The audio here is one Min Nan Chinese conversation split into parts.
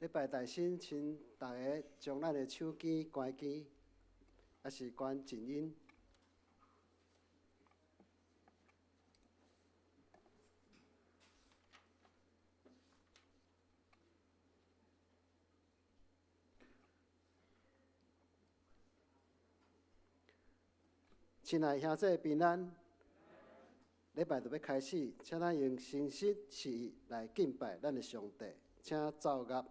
禮拜大新，請大家將咱的手機關機，抑是關靜音。親愛兄弟平安，禮拜就欲開始，請咱用誠實實意來敬拜咱的上帝，請奏樂。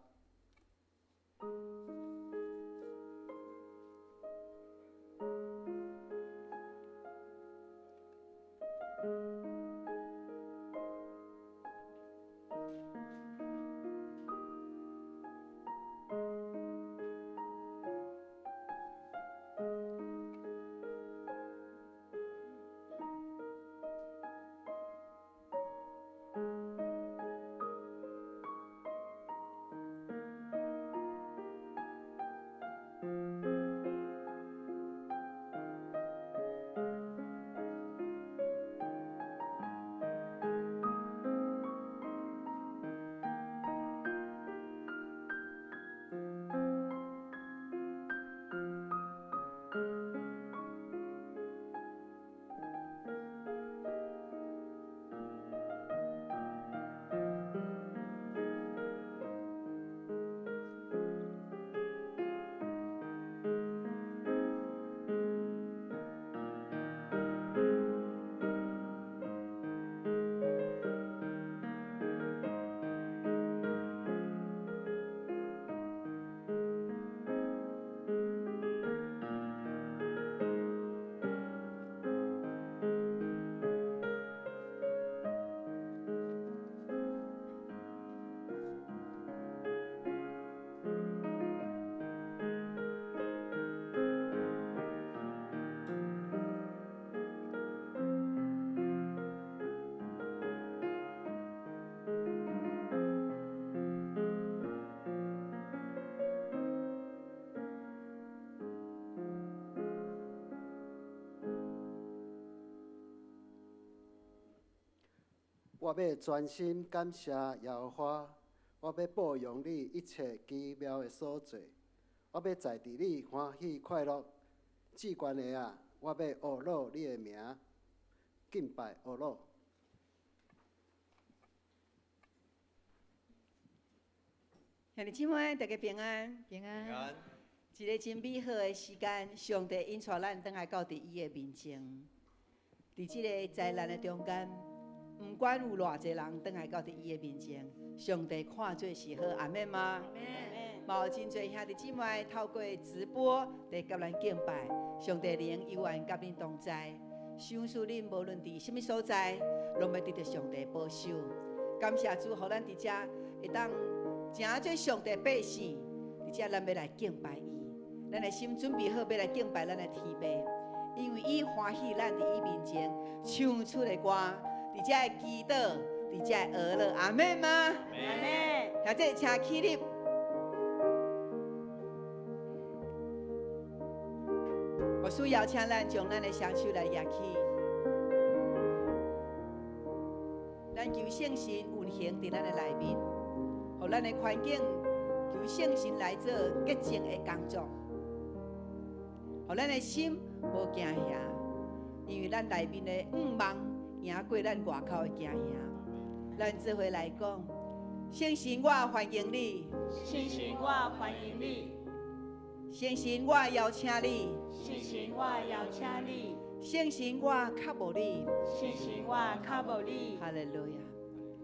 我欲專心感謝耶和華，我欲報揚你一切奇妙的所做，我欲在佇你歡喜快樂。至懸的啊，我欲呵咾你的名，敬拜呵咾。兄弟姊妹，大家平安。平安。一个真美好的時間，上帝引帶咱轉來到佇伊的面前。佇這个災難的中間，毋管有偌濟人轉來到佇伊的面前，上帝看做是好，阿們嗎？阿們。嘛有真濟兄弟姊妹透過直播來佮咱敬拜，上帝靈猶原佮恁同在。相信恁無論佇啥物所在，攏欲得著上帝保守。感謝主，予咱佇遮會當成做上帝百姓，佇遮咱欲來敬拜伊，咱的心準備好欲來敬拜咱的天父，因為伊歡喜咱佇伊面前唱出的歌，佇遮的祈禱，佇遮的呵咾，阿們嗎？阿們。兄弟，請起立。牧師邀請咱將咱的雙手來舉起，咱求聖神運行佇咱的內面，予咱的環境求聖神來做潔淨的工作，予咱的心無驚嚇，因為咱內面的慾望贏過咱外口的驚嚇。咱做伙來講，聖神，我歡迎你。聖神，我歡迎你。聖神，我邀請你。聖神，我邀請你。聖神，我渴慕你。聖神，我渴慕你。哈利路亞！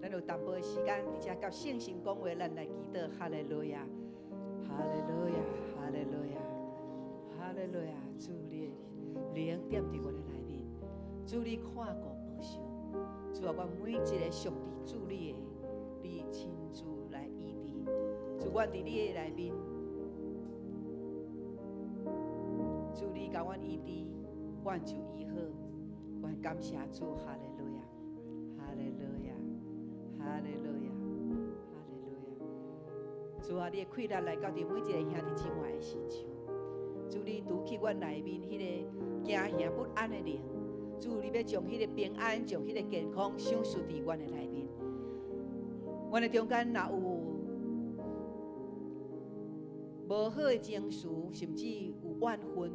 咱有淡薄的時間，佇遮佮聖神講話，咱來祈禱。哈利路亞！哈利路亞！哈利路亞！哈利路亞！主你的靈踮佇阮的內面，主你看顧保守。主啊，阮每一个屬佇主你的，你親自來醫治。主，阮佇你的內面，主你共阮醫治，阮就醫好。阮感謝主，哈利路亞，哈利路亞，哈利路亞，哈利路亞。主啊，你的氣力來到佇每一个兄弟姊妹的身上。主，你除去阮內面彼個驚嚇不安的靈。主，你欲將彼個平安、將彼個健康賞賜佇阮的內面。阮的中間若有無好的情緒，甚至有怨恨、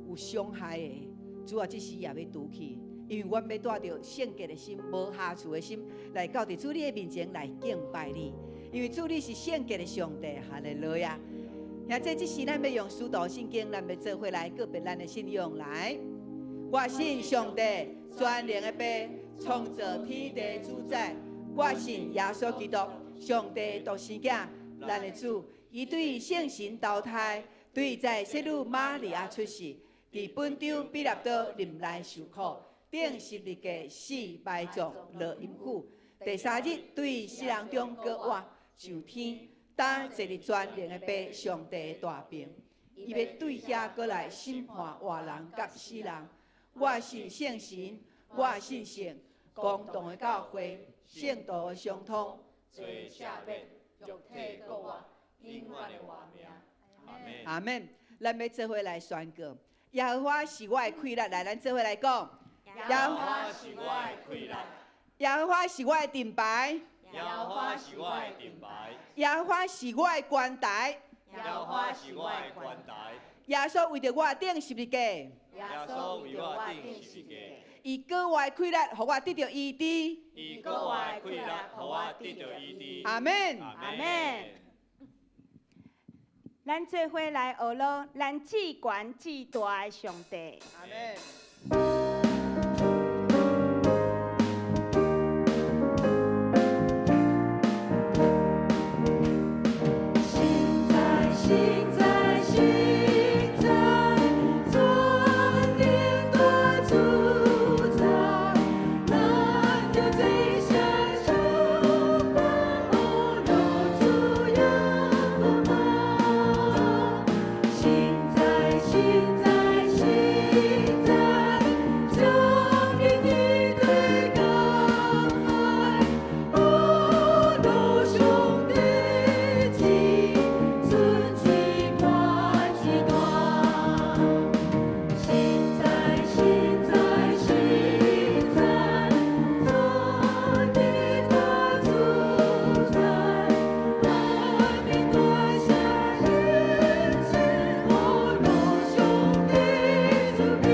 有傷害的，主啊，這時也欲除去，因為阮欲帶著聖潔的心、無瑕疵的心，來到佇主你的面前來敬拜你。因為主你是聖潔的上帝，哈利路亞。兄弟，這時咱欲用使徒信經，咱欲做伙來告白咱的信仰來。我信上帝，全能的父，創造天地主宰。我信耶穌基督，上帝獨生囝，咱的主。伊對聖神投胎，對在聖女瑪利亞出世，佇本丟彼拉多臨來受苦，釘十字架死埋葬落陰府。第三日對死人中閣活上天，擔坐佇全能的父上帝的大爿。伊欲對遐閣來審判活人佮死人。我信聖神，我信聖公同的教會，聖徒的相通，罪赦免，肉體閣活，永遠的活命。阿門。阿門。咱欲做伙來宣告：耶和華是我的氣力，來，咱做伙來講。耶和華是我的氣力。耶和華是我的盾牌。耶和華是我的盾牌。耶和華是我的關台。耶和華是我的關台。耶穌為著我釘十字架。耶穌為我釘十字架。伊閣活的氣力，予我得著醫治。伊閣活的氣力，予我得著醫治。阿門。阿門。咱做伙來學囉，咱至懸至大的上帝。阿門。神在，神在，神在，全能大主宰，咱著坐下受看護榮主耶和華。神在，神在，神在，將你的對江海，哦，路上的至尊至大至大。神在，神在，神在，全能大主宰，萬民大聲認知我路上的主比。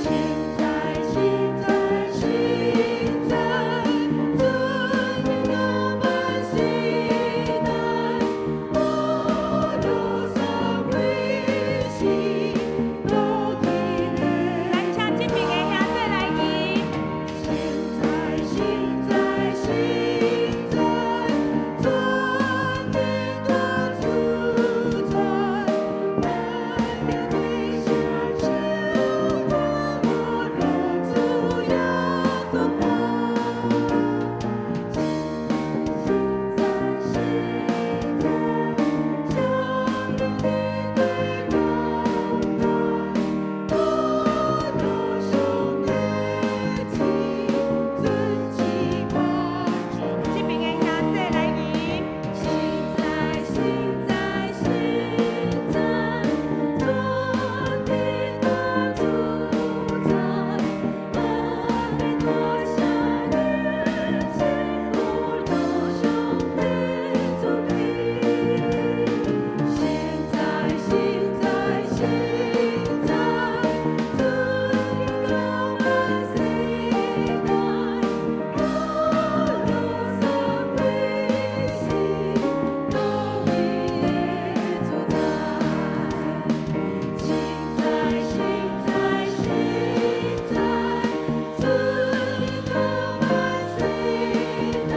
神在，神在，神在，尊榮萬世代，我路上為神落地咱請這邊的兄弟來吟。神在，神在，神在，全能大主宰，咱著坐下受看護榮主耶和華。神在，神在，將你的對江海，我路上的至尊至大至這邊的兄弟來吟。神在，神在，神在，全能大主宰，萬民大聲認知我路上的主比。神在，神在，神在，尊榮萬世代，我路上為神落地的主宰。神在，神在，神在，尊榮萬世代，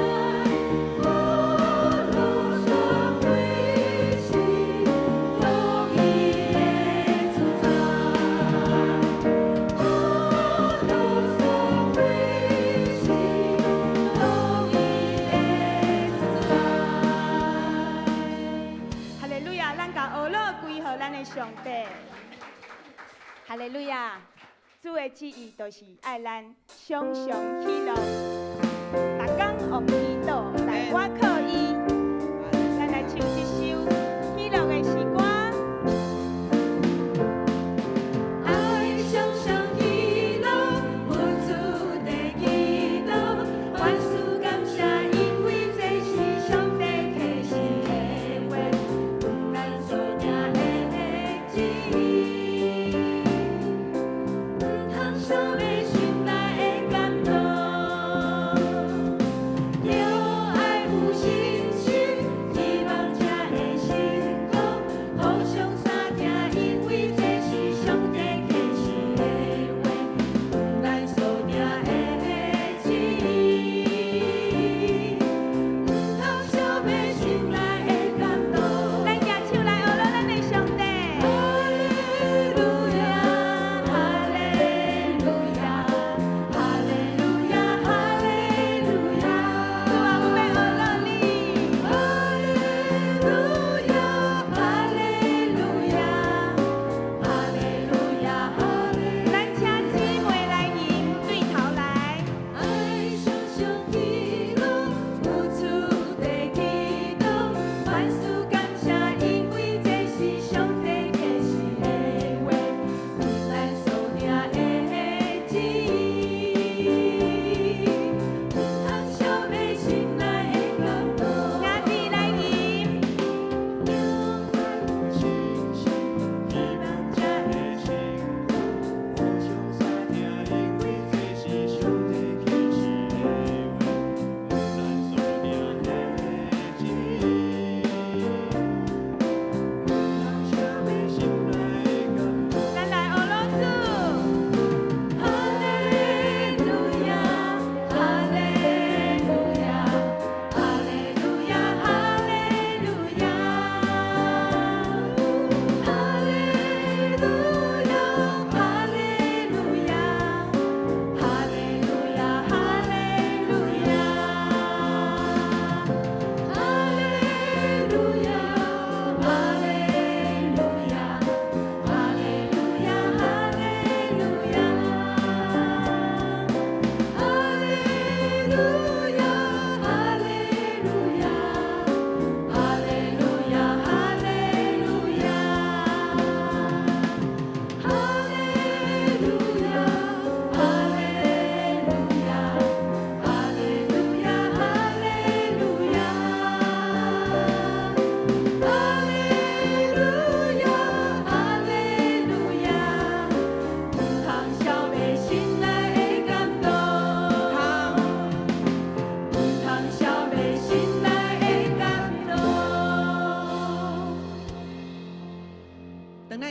我路上為神落地的主宰。我路上為神落地的主宰。哈利路亞！咱共呵咾歸予咱的上帝。哈利路亞！主的旨意就是愛咱常常喜樂，逐工用祈禱來倚靠伊。咱來唱這首喜樂的詩歌。愛常常喜樂，無住地祈禱，凡事感謝，因為這是上帝啟示的話。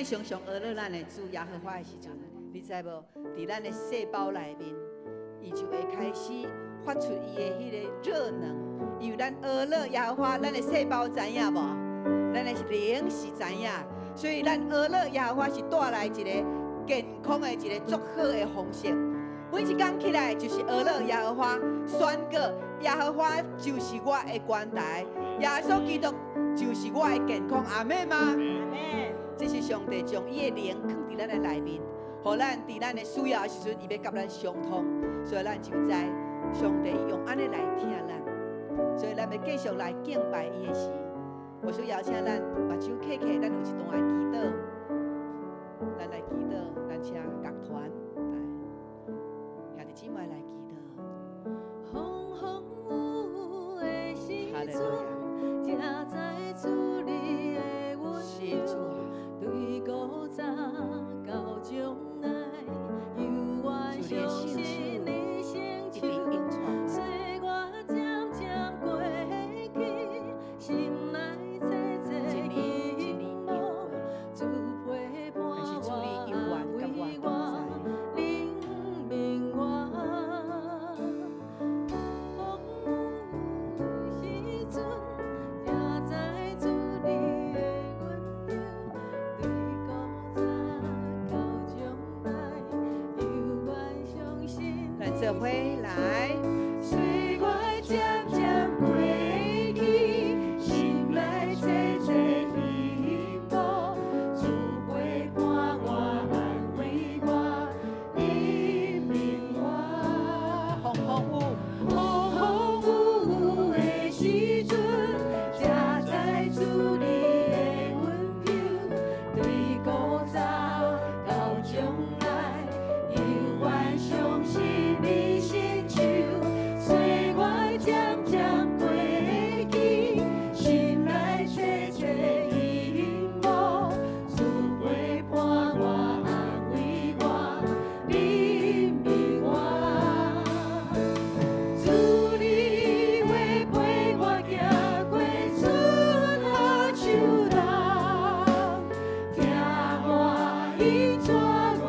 咱常常呵咾咱的主耶和華的時陣，你知無？佇咱的細胞內面，伊就會開始發出伊的彼个熱能。因為咱呵咾耶和華，咱的細胞知影無？咱的靈是知影，所以咱呵咾耶和華是帶來一个健康的一个足好的方式。每一工起來就是呵咾耶和華，宣告耶和華就是我的關台，耶穌基督就是我的健康，阿們嗎？阿們。這是上帝將伊的靈囥佇咱的內面，予咱佇咱的需要的時陣，伊欲佮咱相通，所以咱就知上帝用按呢來疼咱，所以咱欲繼續來敬拜伊的時，我想邀請咱目睭瞌瞌，咱有一段的祈禱，咱來祈禱，咱請樂團來，兄弟姊妹來祈禱。風風雨雨的時陣，才知主你的溫柔，對古早到將來，猶原相信你成就。歲月漸漸過去，心內濟濟疑惑，主陪伴我，安慰我，憐憫我。風雨時陣，才知主你的溫柔，對古早到將來，猶原相信。咱做伙來。歲月漸漸過去，心內濟濟疑惑，主陪伴我，安慰我，憐憫我。風風雨風風雨雨的時陣，才知主你的溫柔，對古早到將來，猶原相信你成就。歲月漸漸過去，心內濟濟疑惑，主陪伴我，安慰我，憐憫我。主你話陪我行過春夏秋冬，疼我伊帶我，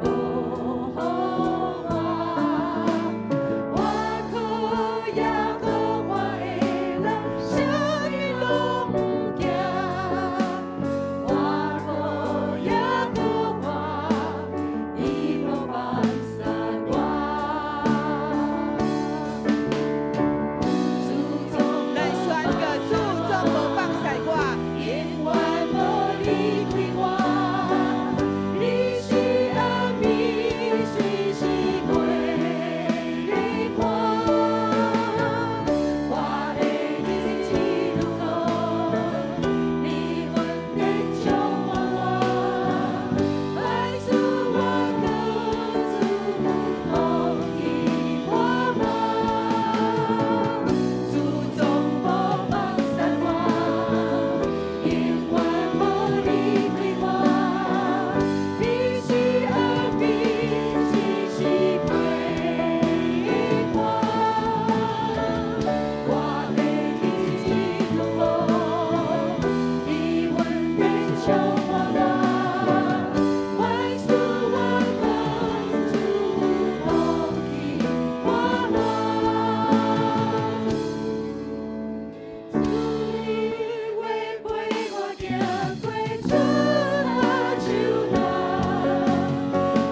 保護我。我靠耶和華的人，啥物攏毋驚。我靠耶和華，伊無放捨我。主總咱宣告主總無放捨我，永遠無離開我。你是暗暝，隨時陪伴。我的日子路途，你恩典充滿我。凡事我靠主，福氣滿滿。主總無放捨我，永遠無離開我。你是暗暝，隨時陪伴。我的日子路途，你恩典充滿我。凡事我靠主，福氣滿滿。主你話陪我行過春夏秋冬，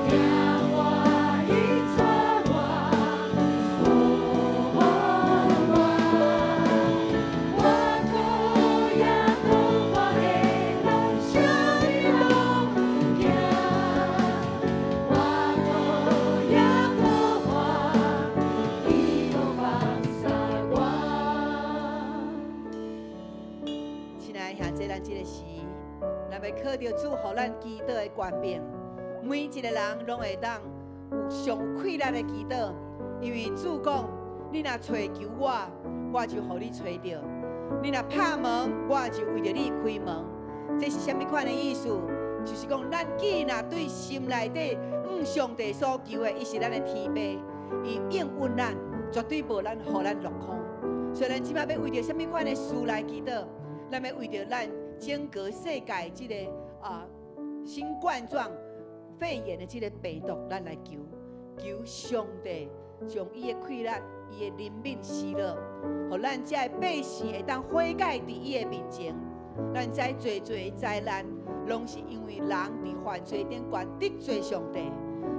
疼我伊帶我，保護我。我靠耶和華的人，啥物攏毋驚。我靠耶和華，伊無放捨我。親愛的兄弟，咱這个時，咱欲靠著主予咱祈禱的權柄，每一个人攏會當有上有氣力的祈禱，因為主講：你若揣求我，我就予你揣著；你若拍門，我就為著你開門。這是啥物款的意思？就是講，咱既若對心內底向上帝所求的，伊是咱的天父，伊應允咱，絕對無咱予咱落空。所以咱這擺欲為著啥物款的事來祈禱？咱欲為著咱整個世界這个新冠狀肺炎的這个病毒，咱來求求上帝將伊的氣力、伊的憐憫施落，予咱這个百姓會當悔改佇伊的面前。咱知濟濟災難，攏是因為人佇犯罪頂懸得罪上帝。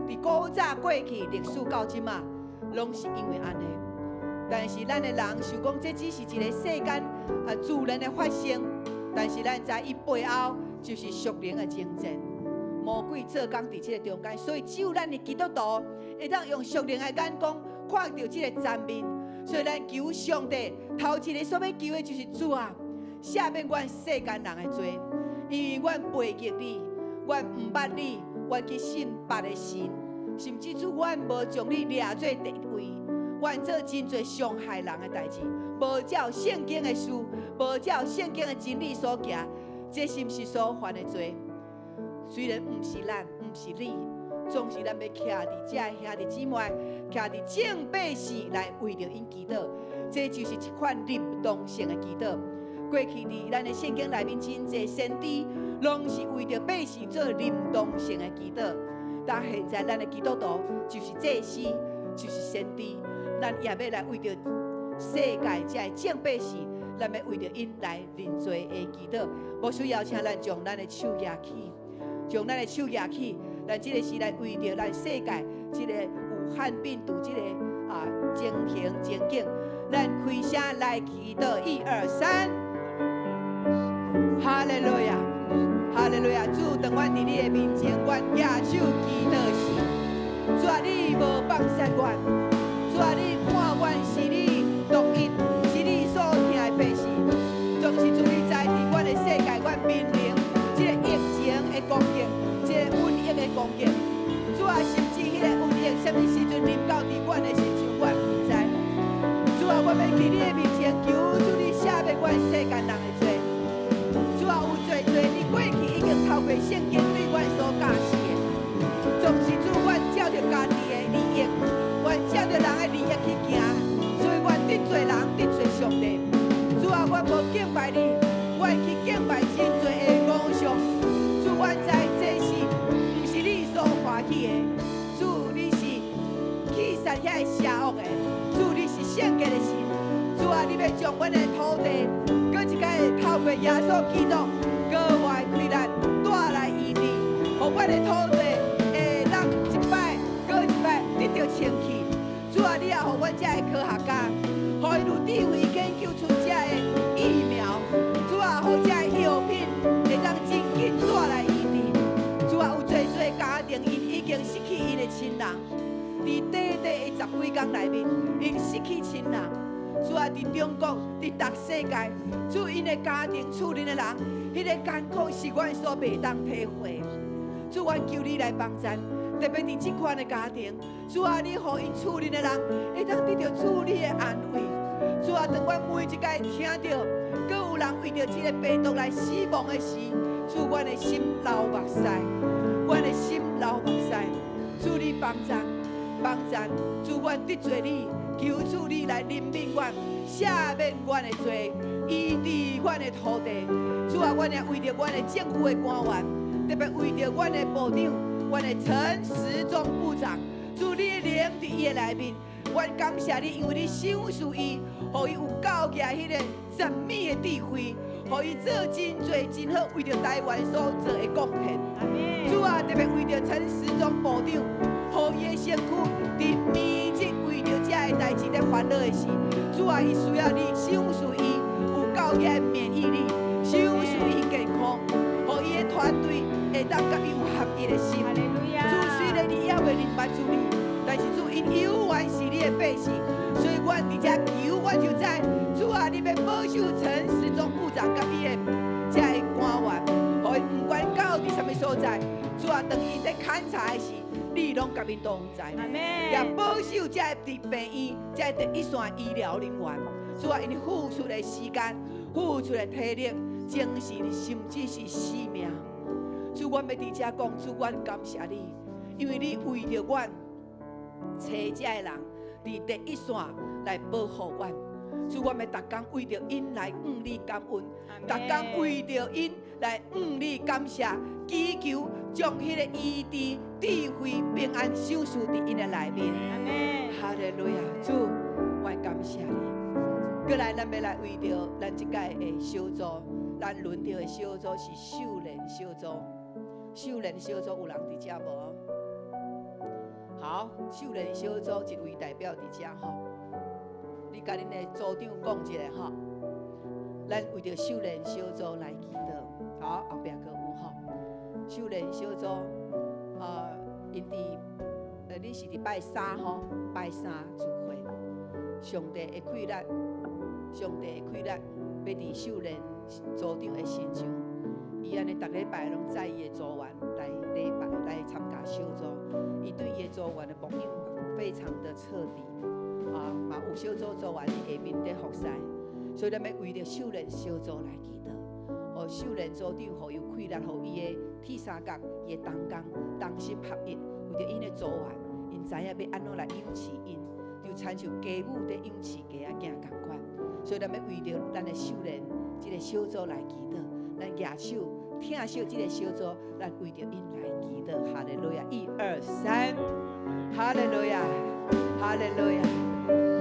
佇古早過去歷史到這馬，攏是因為按呢。但是咱的人想講，這只是一個世間自然的發生，但是咱知伊背後就是屬靈的爭戰。魔鬼做工佇這個中間，所以只有咱的基督徒會當用屬靈的眼光看著這個層面。所以咱求上帝，頭一个所欲求的就是主啊，赦免阮世間人的罪，因為阮背逆你，阮毋捌你，阮去信別个神，甚至主阮無將你掠做第一位，阮做真濟傷害人的代誌，無照聖經的事，無照聖經的真理所行，這是毋是所犯的罪？雖然毋是咱，毋是你，總是咱欲徛佇遮兄弟姊妹，徛佇眾百姓來為著𪜶祈禱，這就是一款靈動性的祈禱。過去佇咱的聖經內面，真濟先知攏是為著百姓做靈動性的祈禱。但現在咱的基督徒就是祭司，就是先知，咱也欲來為著世界遮的眾百姓，咱欲為著𪜶來認罪的祈禱。牧師邀請咱將咱的手舉起，將咱的手舉起，咱這個時來為著咱世界這个武漢病毒這个情形情景，咱開聲來祈禱，一二三，哈利路亞，哈利路亞！主，當阮佇你的面前，阮舉手祈禱時，主啊，你無放捨阮，主啊，你看阮是你獨一，是你所疼的百姓，總是主你知佇阮的世界，阮面臨這个疫情的攻擊，這个瘟疫的攻擊。主啊，甚至彼个瘟疫，啥物時陣臨到佇阮的身上，阮毋知。主啊，我欲佇你的面前求主你赦免阮世間人的罪。主啊，有濟濟你過去已經透過聖經對阮所教示的，總是主阮照著家己的利益，阮照著人的利益去行，所以阮得罪人，得罪上帝。主啊，阮無敬拜你，阮去敬拜真濟的偶像。主，阮知這是毋是你所歡喜的。主，你是棄殺遐个邪惡的，主，你是聖潔的神。主啊，你欲將阮的土地，閣一擺透過耶穌基督格外氣力帶來醫治，予阮的土地會當一擺閣一擺得著清氣。主啊，你也予阮遮的科學家，予𪜶有智慧研究出遮的疫苗。主啊，予遮的藥品會當真緊帶來醫治。主啊，有濟濟家庭，𪜶已經失去𪜶的親人，佇短短的十幾工內面，𪜶失去親人。主啊，佇中國，佇逐世界，主𪜶的家庭、厝裡的人，彼个艱苦是阮所袂當體會。主，阮求你來幫贊，特別佇這款的家庭，主啊，你予𪜶厝裡的人會當得著主你的安慰。主啊，當阮每一擺聽著，閣有人為著這个病毒來死亡的時，主，阮的心流目屎，阮的心流目屎。主你幫贊，幫贊，主阮得罪你，求主你來憐憫阮，赦免阮的罪，醫治阮的土地。主啊，阮也為著阮的政府的官員，特別為著阮的部長，阮的陳時中部長，主你的靈佇伊的內面，阮感謝你，因為你賞賜伊，予伊有夠額彼个縝密的智慧，予伊做真濟真好，為著台灣所做的貢獻。主啊，特別為著陳時中部長，予伊的身軀佇每日為著遮个代誌咧煩惱的時，主啊，伊需要你賞賜伊有夠額的免疫力，賞賜伊健康，予伊的團隊會當佮伊有合一的心。主，雖然伊猶未認捌主你，但是主𪜶猶原是你的百姓，所以阮佇遮求，阮就知主啊，你欲保守陳時中部長佮伊的遮个官員，予𪜶毋管到佇啥物所在，主啊，當𪜶咧勘察的時，你攏佮𪜶同在。也保守遮个佇病院，遮个第一線醫療人員，主啊，𪜶付出的時間、付出的體力、精神，甚至是生命。主，阮欲佇遮講，主，阮感謝你，因為你為著阮揣遮个人佇第一線來保護阮。主，我欲逐工為著𪜶來向你感恩，逐工為著𪜶來向你感謝，祈求將彼个醫治、智慧、平安賞賜佇𪜶的內面。哈利路亞，主，我感謝你。閣來，咱欲來為著咱這屆的小組，咱輪著的小組是秀蓮小組。秀蓮小組有人佇遮無？好，秀蓮小組一位代表佇遮吼，你共恁的組長講一下吼。咱為著秀蓮小組來祈禱。好，後壁閣有吼。秀蓮小組，𪜶佇，恁是佇拜三吼，拜三聚會。上帝的氣力，上帝的氣力，欲佇秀蓮組長的身上。伊按呢，逐禮拜攏載伊的組員來禮拜來參加小組。伊對伊的組員的牧養非常的徹底，啊，嘛有小組組員佇下面咧服侍，所以咱欲為著秀蓮小組來祈禱。予秀蓮組長，予伊有氣力，予伊的鐵三角，伊的同工同心合一，為著𪜶的組員，𪜶知影欲按怎來養飼𪜶，就親像雞母佇養飼雞仔囝仝款。所以咱欲為著咱的秀蓮這个小組來祈禱，咱舉手疼惜這个小組，咱為著𪜶來祈禱。哈利路亞，一二三，哈利路亞，哈利路亞。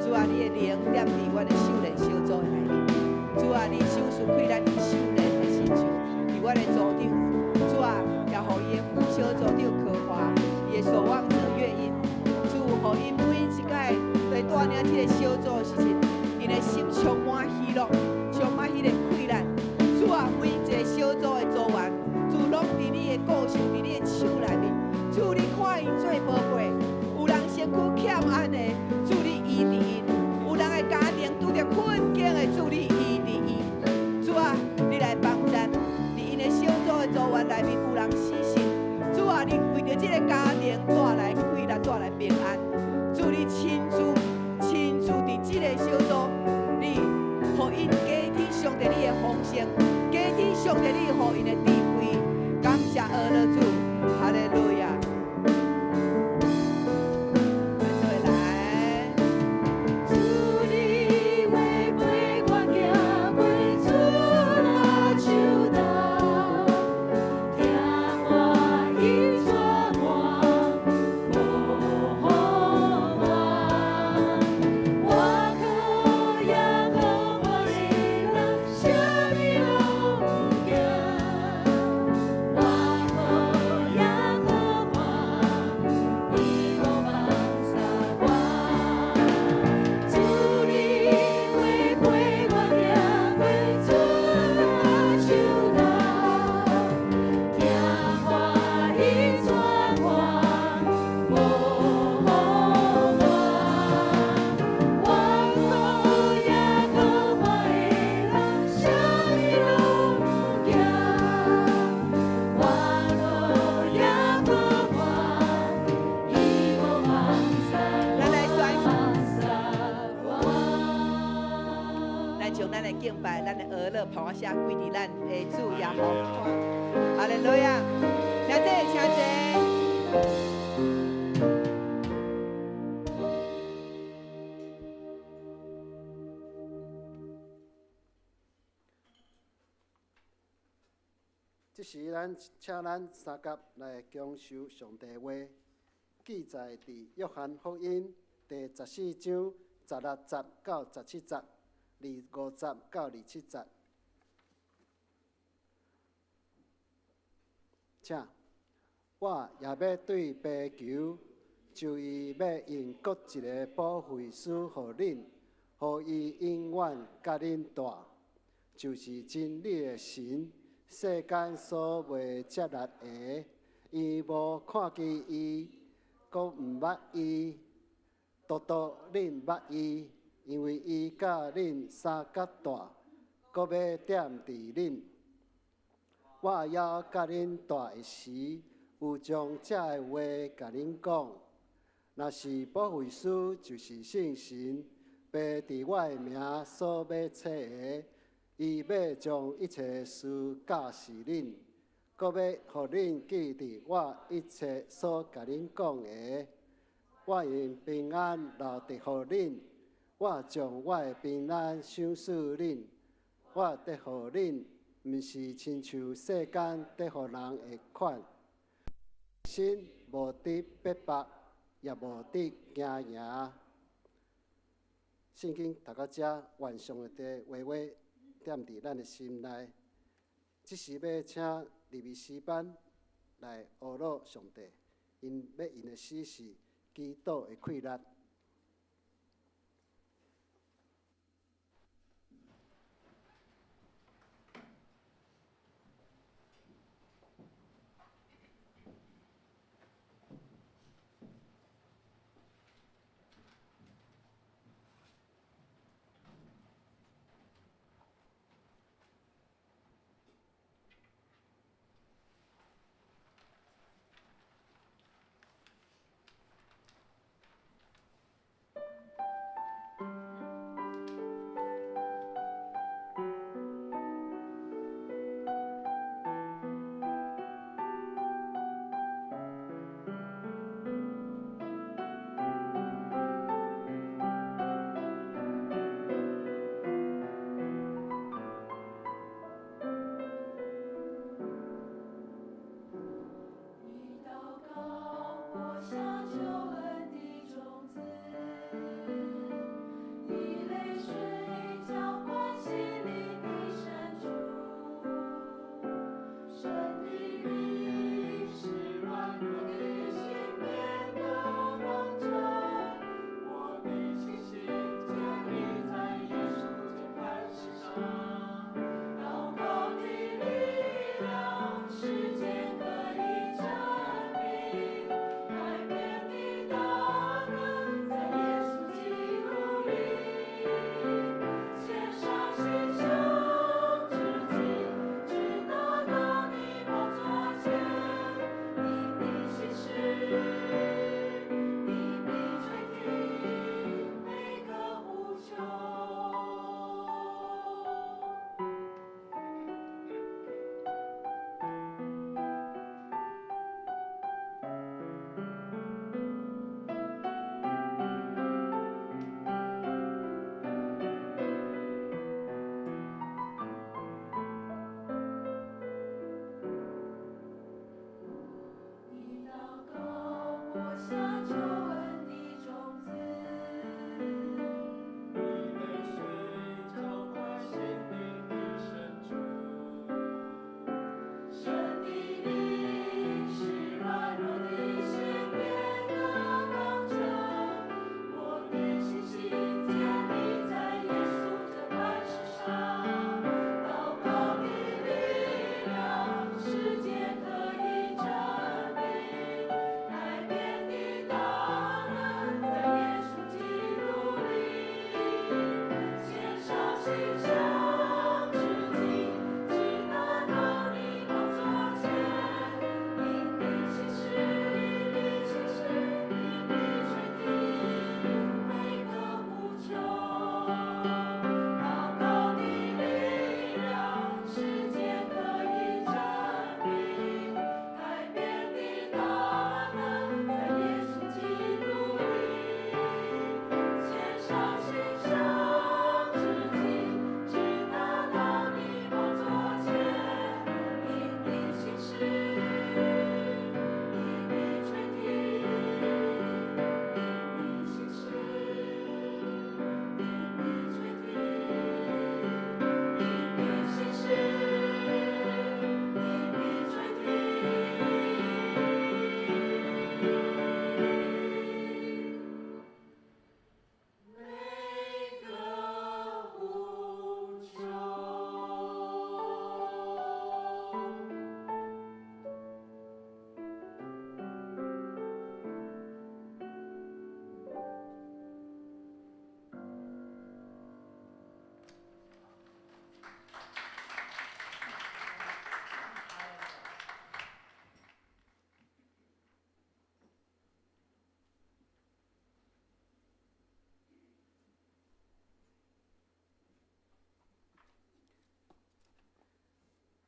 主啊，你的靈踮佇阮的秀蓮小組的內面。主啊，你賞賜氣力佇秀蓮的身上，佇阮的組長。主啊，也予伊的副小組長柯華，伊的守望者月英。主，予𪜶每一擺來帶領這个小組的時陣，𪜶的心充滿喜樂，充滿彼个氣力。主啊，每一个小組的組員，主攏佇你的顧惜，佇你的手內面。主，你看𪜶做寶貝，有人身軀欠安的，主你醫治𪜶；有人的家庭拄著困境的，主你醫治伊。主啊，你來幫贊，佇𪜶的小組的組員內面有人死心。主啊，你為著這个家庭帶來氣力，帶來平安。主，你親自親自佇這个小組，你予𪜶加添上帝你的豐盛，加添上帝你予𪜶的智慧。感謝阿樂主，哈利路亞。咱做伙來。主你話陪我行過主那手道，疼我伊帶我無予我，我靠耶和華的人，啥物攏毋驚。我靠耶和華，伊無放捨我。主你話陪我行過主那手道，疼我伊帶我無予我。我靠耶和華的人，啥物攏毋驚。我靠耶和華，伊無放捨咱來宣放捨我。咱將咱的敬拜、咱的阿樂、抱聲歸佇咱的主耶和華。哈利路亞！請坐，請坐。這時，咱請咱三甲來享受上帝話，記載佇約翰福音第14章16節到17節，25節到27節。請，我也欲對父求，就伊欲用閣一个保惠師予恁，予伊永遠佮恁蹛，就是真理的神。世間所袂接納的，伊無看見伊，閣毋捌伊，獨獨恁捌伊，因為伊佮恁相佮蹛，閣欲踮佇恁。我猶佮恁蹛的時，有將這个話共恁講。若是保惠師，就是聖神，父佇我的名所欲差的，伊欲將一切事教示恁，閣欲予恁記得我一切所共恁講的。我用平安留佇予恁，我我將我的平安賞賜恁，我得予恁，毋是親像世間得予人的款。心無得逼迫，也無得驚惶。聖經讀到遮，願上帝的話語踮佇咱的心內。這時欲請利未詩班來呵咾上帝，𪜶欲吟的詩是祈禱的氣力。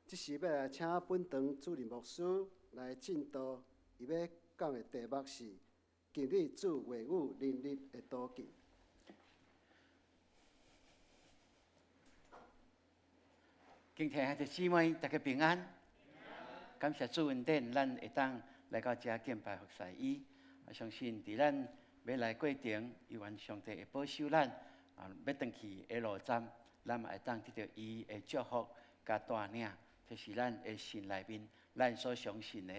這時欲來請本堂主任牧師來證道，伊欲講的題目是經歷主話語能力的途徑。敬天兄弟姊妹，大家平安。感謝主恩典，咱會當來到遮敬拜服侍伊。我相信佇咱欲來過程，猶原上帝會保守咱。啊，欲轉去的路站，咱嘛會當得著伊的祝福佮帶領。這是咱的神內面，咱所相信的。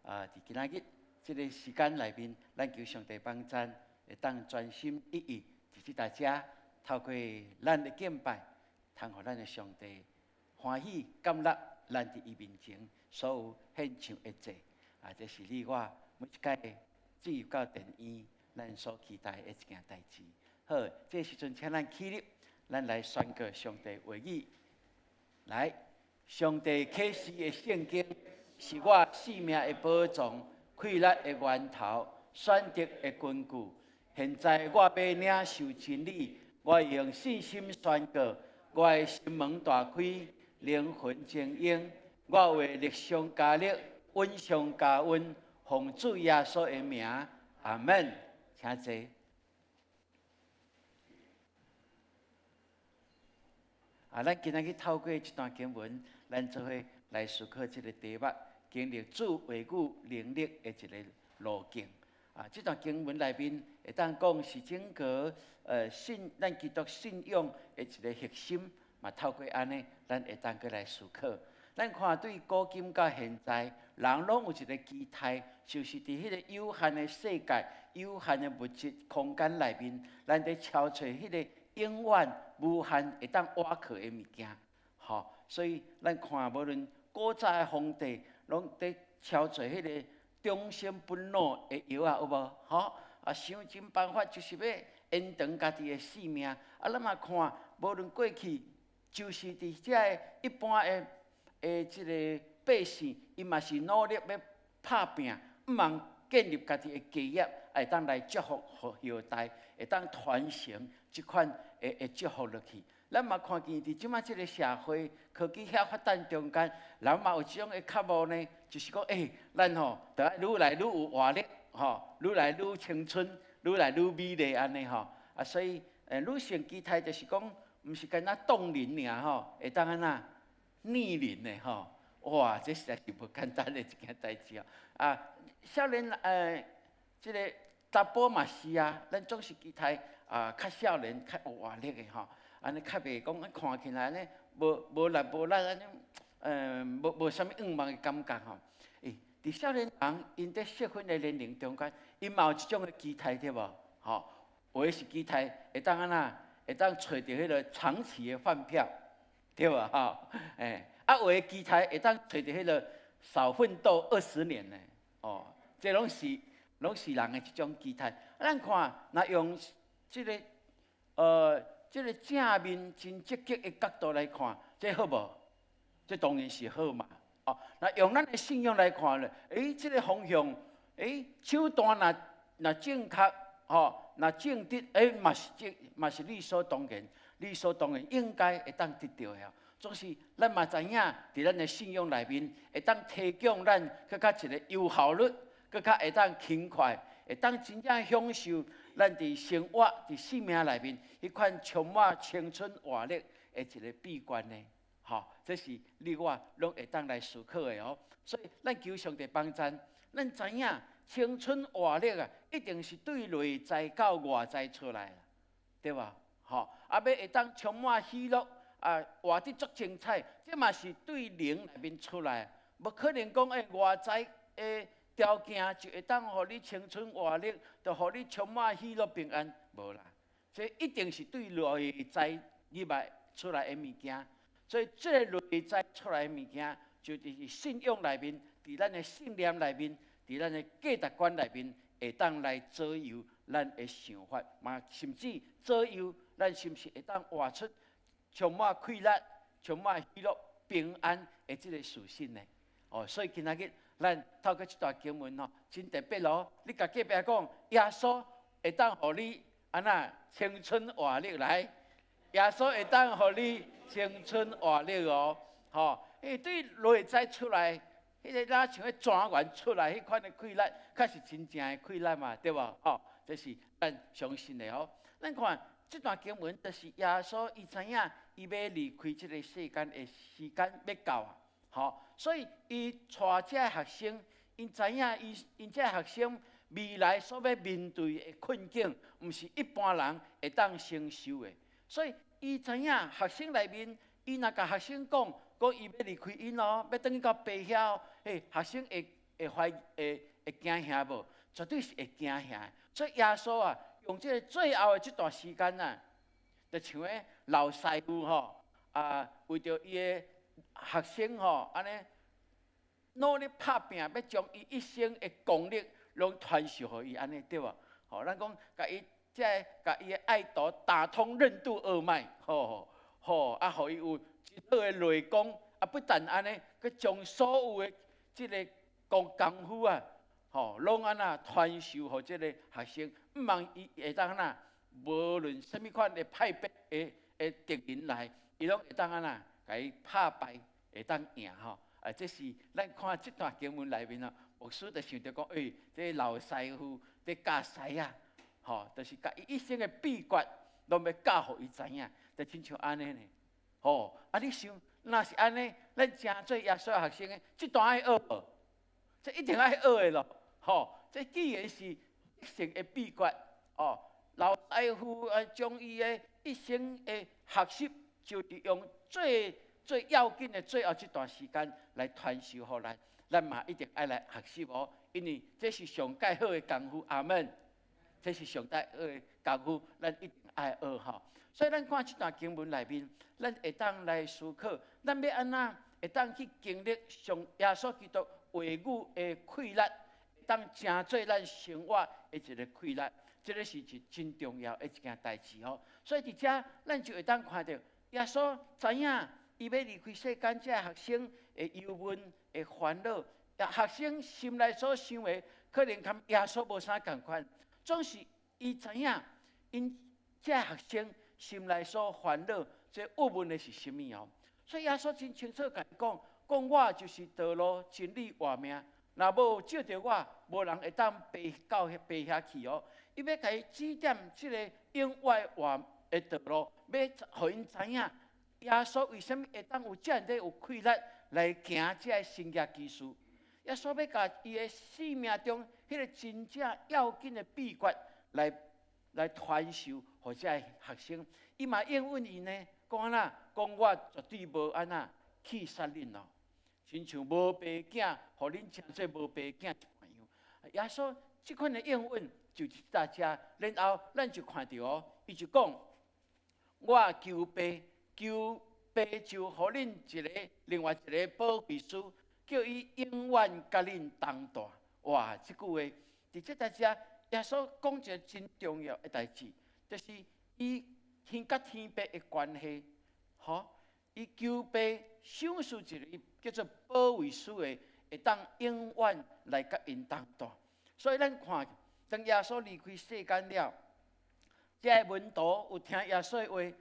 啊，佇今仔日這个時間內面，咱求上帝幫贊，會當專心一意，佇這大家透過咱的敬拜，通予咱的上帝歡喜感納咱佇伊面前所有獻上的祭。啊，這是你我每一擺進入到殿院，咱所期待的一件代誌。好，這時陣請咱起立，咱來宣告上帝話語。來，上帝啟示的聖經是我性命的寶藏，快樂的源頭，選擇的根據。現在我欲領受真理，我用信心宣告，我的心門大開，靈魂晶瑩，我會力上加力，恩上加恩，奉主耶穌的名，阿門。請坐。啊，咱今仔日透過這段經文，咱做伙來思考這个題目：經歷主話語能力的一个路徑。啊，這段經文內面會當講是整個信咱基督信仰的一个核心。嘛，透過按呢，咱會當閣來思考。咱看對古今到現在，人攏有一个期待，就是佇彼个有限的世界、有限的物質空間內面，咱佇超揣彼个永遠無限會當倚靠的物件。吼，所以咱看無論古早的皇帝，攏佇超揣彼个長生不老的藥仔，有無？吼，啊，想盡辦法就是欲延長家己的性命。啊，咱嘛看，無論過去，就是佇遮个一般的的這个百姓，伊嘛是努力欲拍拚，毋茫建立家己的家業，會當來祝福予後代，會當傳承這款的的祝福落去。咱嘛看見佇這馬這个社會科技遐發展中間，人嘛有這種的渴望呢，就是講，欸，咱吼，著愛愈來愈有活力，吼，愈來愈青春，愈來愈美麗按呢吼。啊，所以，女性期待就是講，毋是干焦凍齡爾吼，會當按怎逆齡的吼。哇，這實在是無簡單的一件代誌哦。啊，少年，這个查埔嘛是啊，咱總是期待啊，較少年、較有活力的吼。按呢較袂講，看起來按呢無無力無力按呢，無無啥物向望的感覺吼。欸，佇少年人𪜶佇適婚的年齡中間，𪜶嘛有這種的期待對無？吼，有的是期待會當按怎，會當揣著彼个長期的飯票，對無？吼，欸，啊有的期待會當揣著彼个少奮鬥20年的，哦，這攏是攏是人的一種期待。咱看，若用這个這个正面真積極的角度來看，這好無？這當然是好嘛。哦，若用咱的信仰來看咧，欸，這个方向，欸，手段若若正確，吼，若正直，欸，嘛是正，嘛是理所當然，理所當然應該會當得著的。總是咱嘛知影，佇咱的信仰內面，會當提供咱閣較一个有效率，閣較會當輕快，會當真正享受咱佇生活、佇生命內面，彼款充滿青春活力的一个秘訣呢。吼，這是你我攏會當來思考的哦。所以，咱求上帝幫贊，咱知影青春活力啊，一定是對內在到外在出來，對無？吼，啊，欲會當充滿喜樂啊，活得足精彩，這嘛是對靈內面出來，無可能講欸外在的條件就會當予你青春活力，就予你充滿喜樂平安，無啦。這一定是對內在入來出來的物件。所以，這个內在出來的物件，就是信仰內面，佇咱的信念內面，佇咱的價值觀內面，會當來左右咱的想法，嘛甚至左右咱是毋是會當活出充滿快樂、充滿喜樂、平安的這个屬性呢？哦，所以今仔日咱透過這段經文吼，真特別哦。你共隔壁講，耶穌會當予你按怎青春活力來？耶穌會當予你青春活力哦，吼！欸，對內在出來，彼个若像彼泉源出來彼款的快樂，較是真正的快樂嘛，對無？吼，這是咱相信的哦。咱看這段經文就是耶穌伊知影伊欲離開這个世間的時間欲到啊，吼，所以伊帶這學生，𪜶知影伊𪜶這學生未來所欲面對的困境，毋是一般人會當承受的，所以伊知影學生內面，伊若共學生講，講伊欲離開𪜶咯，欲轉去到爸遐哦，嘿，學生會會懷會會驚嚇無？絕對是會驚嚇。所以耶穌啊，用這个最後的這段時間啊，就像彼老師傅吼，啊，為著伊的學生吼，按呢努力拍拚，欲將伊一生的功力攏傳授予伊，按呢對無？吼，咱講共伊這个共伊的愛徒打通任督二脈，吼吼，啊，予伊有真好的內功，啊，不但按呢，閣將所有的這个功功夫啊，吼，攏按怎傳授予這个學生，毋茫伊會當按怎，無論啥物款的派別的的敵人來，伊攏會當按怎，共伊拍敗，會當贏吼。啊，這是咱看這段經文內面哦，牧師就想著講，欸，這個老師傅佇教師仔，吼，就是共伊一生的秘訣，攏欲教予伊知影，就親像按呢呢。吼，啊，你想，若是按呢，咱成做耶穌學生的，這段愛學無？這一定愛學的咯，吼！這既然是一生的秘訣，哦，老師傅啊，將伊的一生的學習，就是用最最要緊的最後這段時間來傳授予咱，咱嘛一定愛來學習哦，因為這是上蓋好的功夫，阿門。這是上蓋好的功夫，咱一定愛學吼。所以咱看這段經文內面，咱會當來思考，咱欲按怎會當去經歷上耶穌基督話語的氣力，當成做咱生活的一個氣力，這个是一真重要的一件代誌吼。所以佇遮，咱就會當看著耶穌知影伊欲離開世間，這學生的憂悶、的煩惱，學生心內所想的，可能佮耶穌無啥仝款，總是伊知影，𪜶這學生心內所煩惱、這鬱悶的是啥物哦。所以耶穌真清楚共伊講，講我就是道路、真理、活命。若無藉著我，無人會當爬到爸遐去哦。伊欲共伊指點這个永遠活的道路，欲予𪜶知影耶穌為啥物會當有遮爾有氣力來行這个神蹟奇事。耶穌欲共伊的生命中彼个真正要緊的秘訣來來傳授予這个學生。伊嘛應允𪜶呢，講按怎？講我絕對無按怎棄殺恁咯，親像無爸囝，予恁成做無爸囝一般樣。耶穌這款的應允就是佇遮，然後咱就看著哦，伊就講：我求爸，求爸就予恁一个另外一个保惠師，叫伊永遠佮恁同住。哇！這句話佇這代遮，耶穌講一个真重要的代誌，就是伊天佮天父的關係，吼，伊求爸賞賜一個叫做保惠師的，會當永遠來佮𪜶同住。所以咱看，當耶穌離開世間了，這个門徒有聽耶穌的話，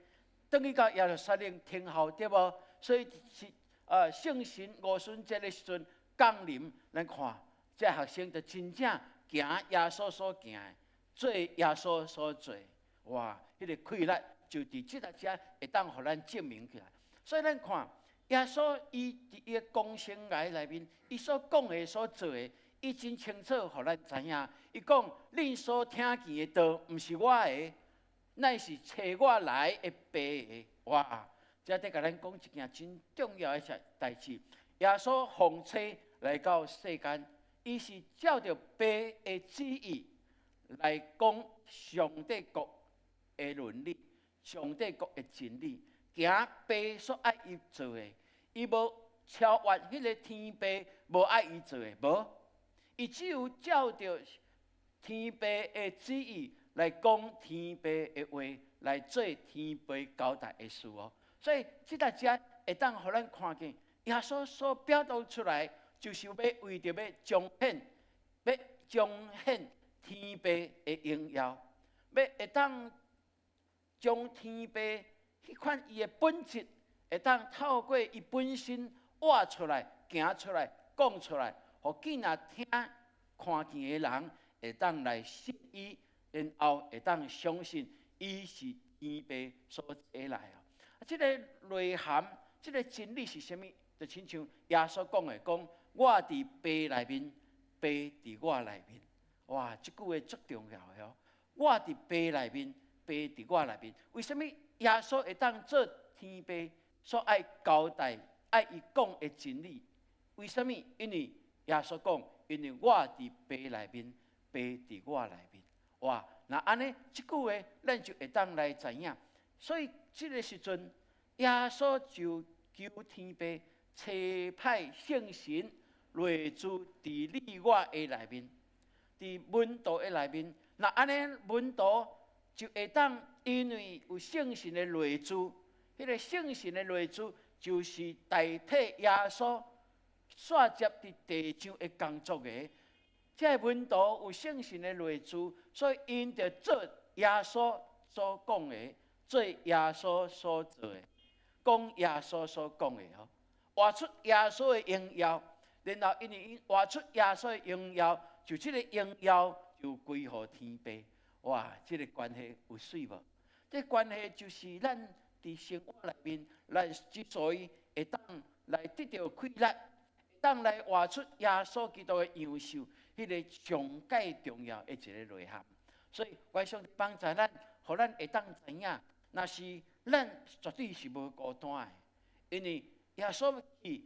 轉去到耶路撒冷聽候，對無？所以是聖神五旬節的時陣降臨，咱看這學生就真正行耶穌所行的，做耶穌所做的。哇！彼个氣力就佇這个遮會當予咱證明起來。所以咱看耶穌伊佇伊的講生涯內面，伊所講的、所做的，伊真清楚，予咱知影。伊講：恁所聽見的道，毋是我的，乃是差我來的爸的。哇！這佇共咱講一件真重要的代誌。耶穌奉差來到世間，伊是照著爸的旨意來講上帝國的倫理、上帝國的真理，行爸所愛伊做的，伊無超越彼个天父無愛伊做的，無。伊只有照著天父的旨意來講天父的話，來做天父交代的事哦。所以，這代遮會當予咱看見耶穌所表達出來，就是欲為著欲彰顯，欲彰顯天父的榮耀，欲會當將天父彼款伊的本質，會當透過伊本身活出來、行出來、講出來，予見若聽看見的人會當來信伊，然後會當相信伊是天父所差來哦。啊，這个內涵，這个真理是啥物？就親像耶穌講的，講我佇父內面，父佇我內面。哇，這句話足重要的哦。我佇父內面，父佇我內面。為啥物耶穌會當做天父所愛交代、愛伊講的真理？為啥物？因為耶穌講，因為我佇父內面，父佇我內面。哇，若按呢，這句話咱就會當來知影。所以這个時陣，耶穌就求天父差派聖神內住佇你我的內面，佇門徒的內面。若按呢，門徒就會當因為有聖神的內住，彼个聖神的內住就是代替耶穌煞接佇地上的工作的。這个門徒有聖神的內住，所以𪜶就做耶穌所講的，做耶穌所做的，講耶穌所講的吼，活出耶穌的榮耀。然後因為𪜶活出耶穌的榮耀，就這个榮耀就歸予天父。哇，這个關係有媠無？這个關係就是咱佇生活內面，咱之所以會當來得著氣力，會當來活出耶穌基督的樣式，彼个上蓋重要的一个內涵。所以，願上帝幫助咱，予咱會當知影，若是咱絕對是無孤單的，因為耶穌去，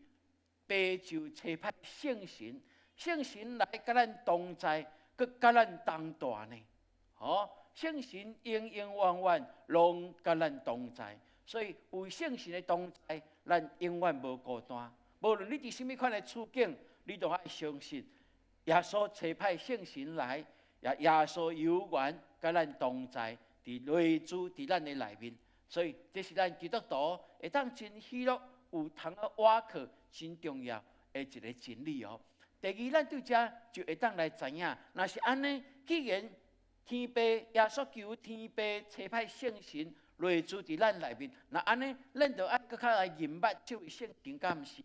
父就差派聖神，聖神來佮咱同在，閣佮咱同蹛呢。吼，聖神永永遠遠攏佮咱同在，所以有聖神的同在，咱永遠無孤單。無論你佇啥物款的處境，你都愛相信耶穌差派聖神來，也耶穌永遠佮咱同在，佇內住佇咱的內面。所以這是咱基督徒會當真喜樂，有通去倚靠真重要的一个真理哦。第二，咱對遮就會當來知影，若是按呢，既然天父耶穌求天父差派聖神內住佇咱內面，若按呢，咱就愛閣較來認捌這位聖神，敢毋是？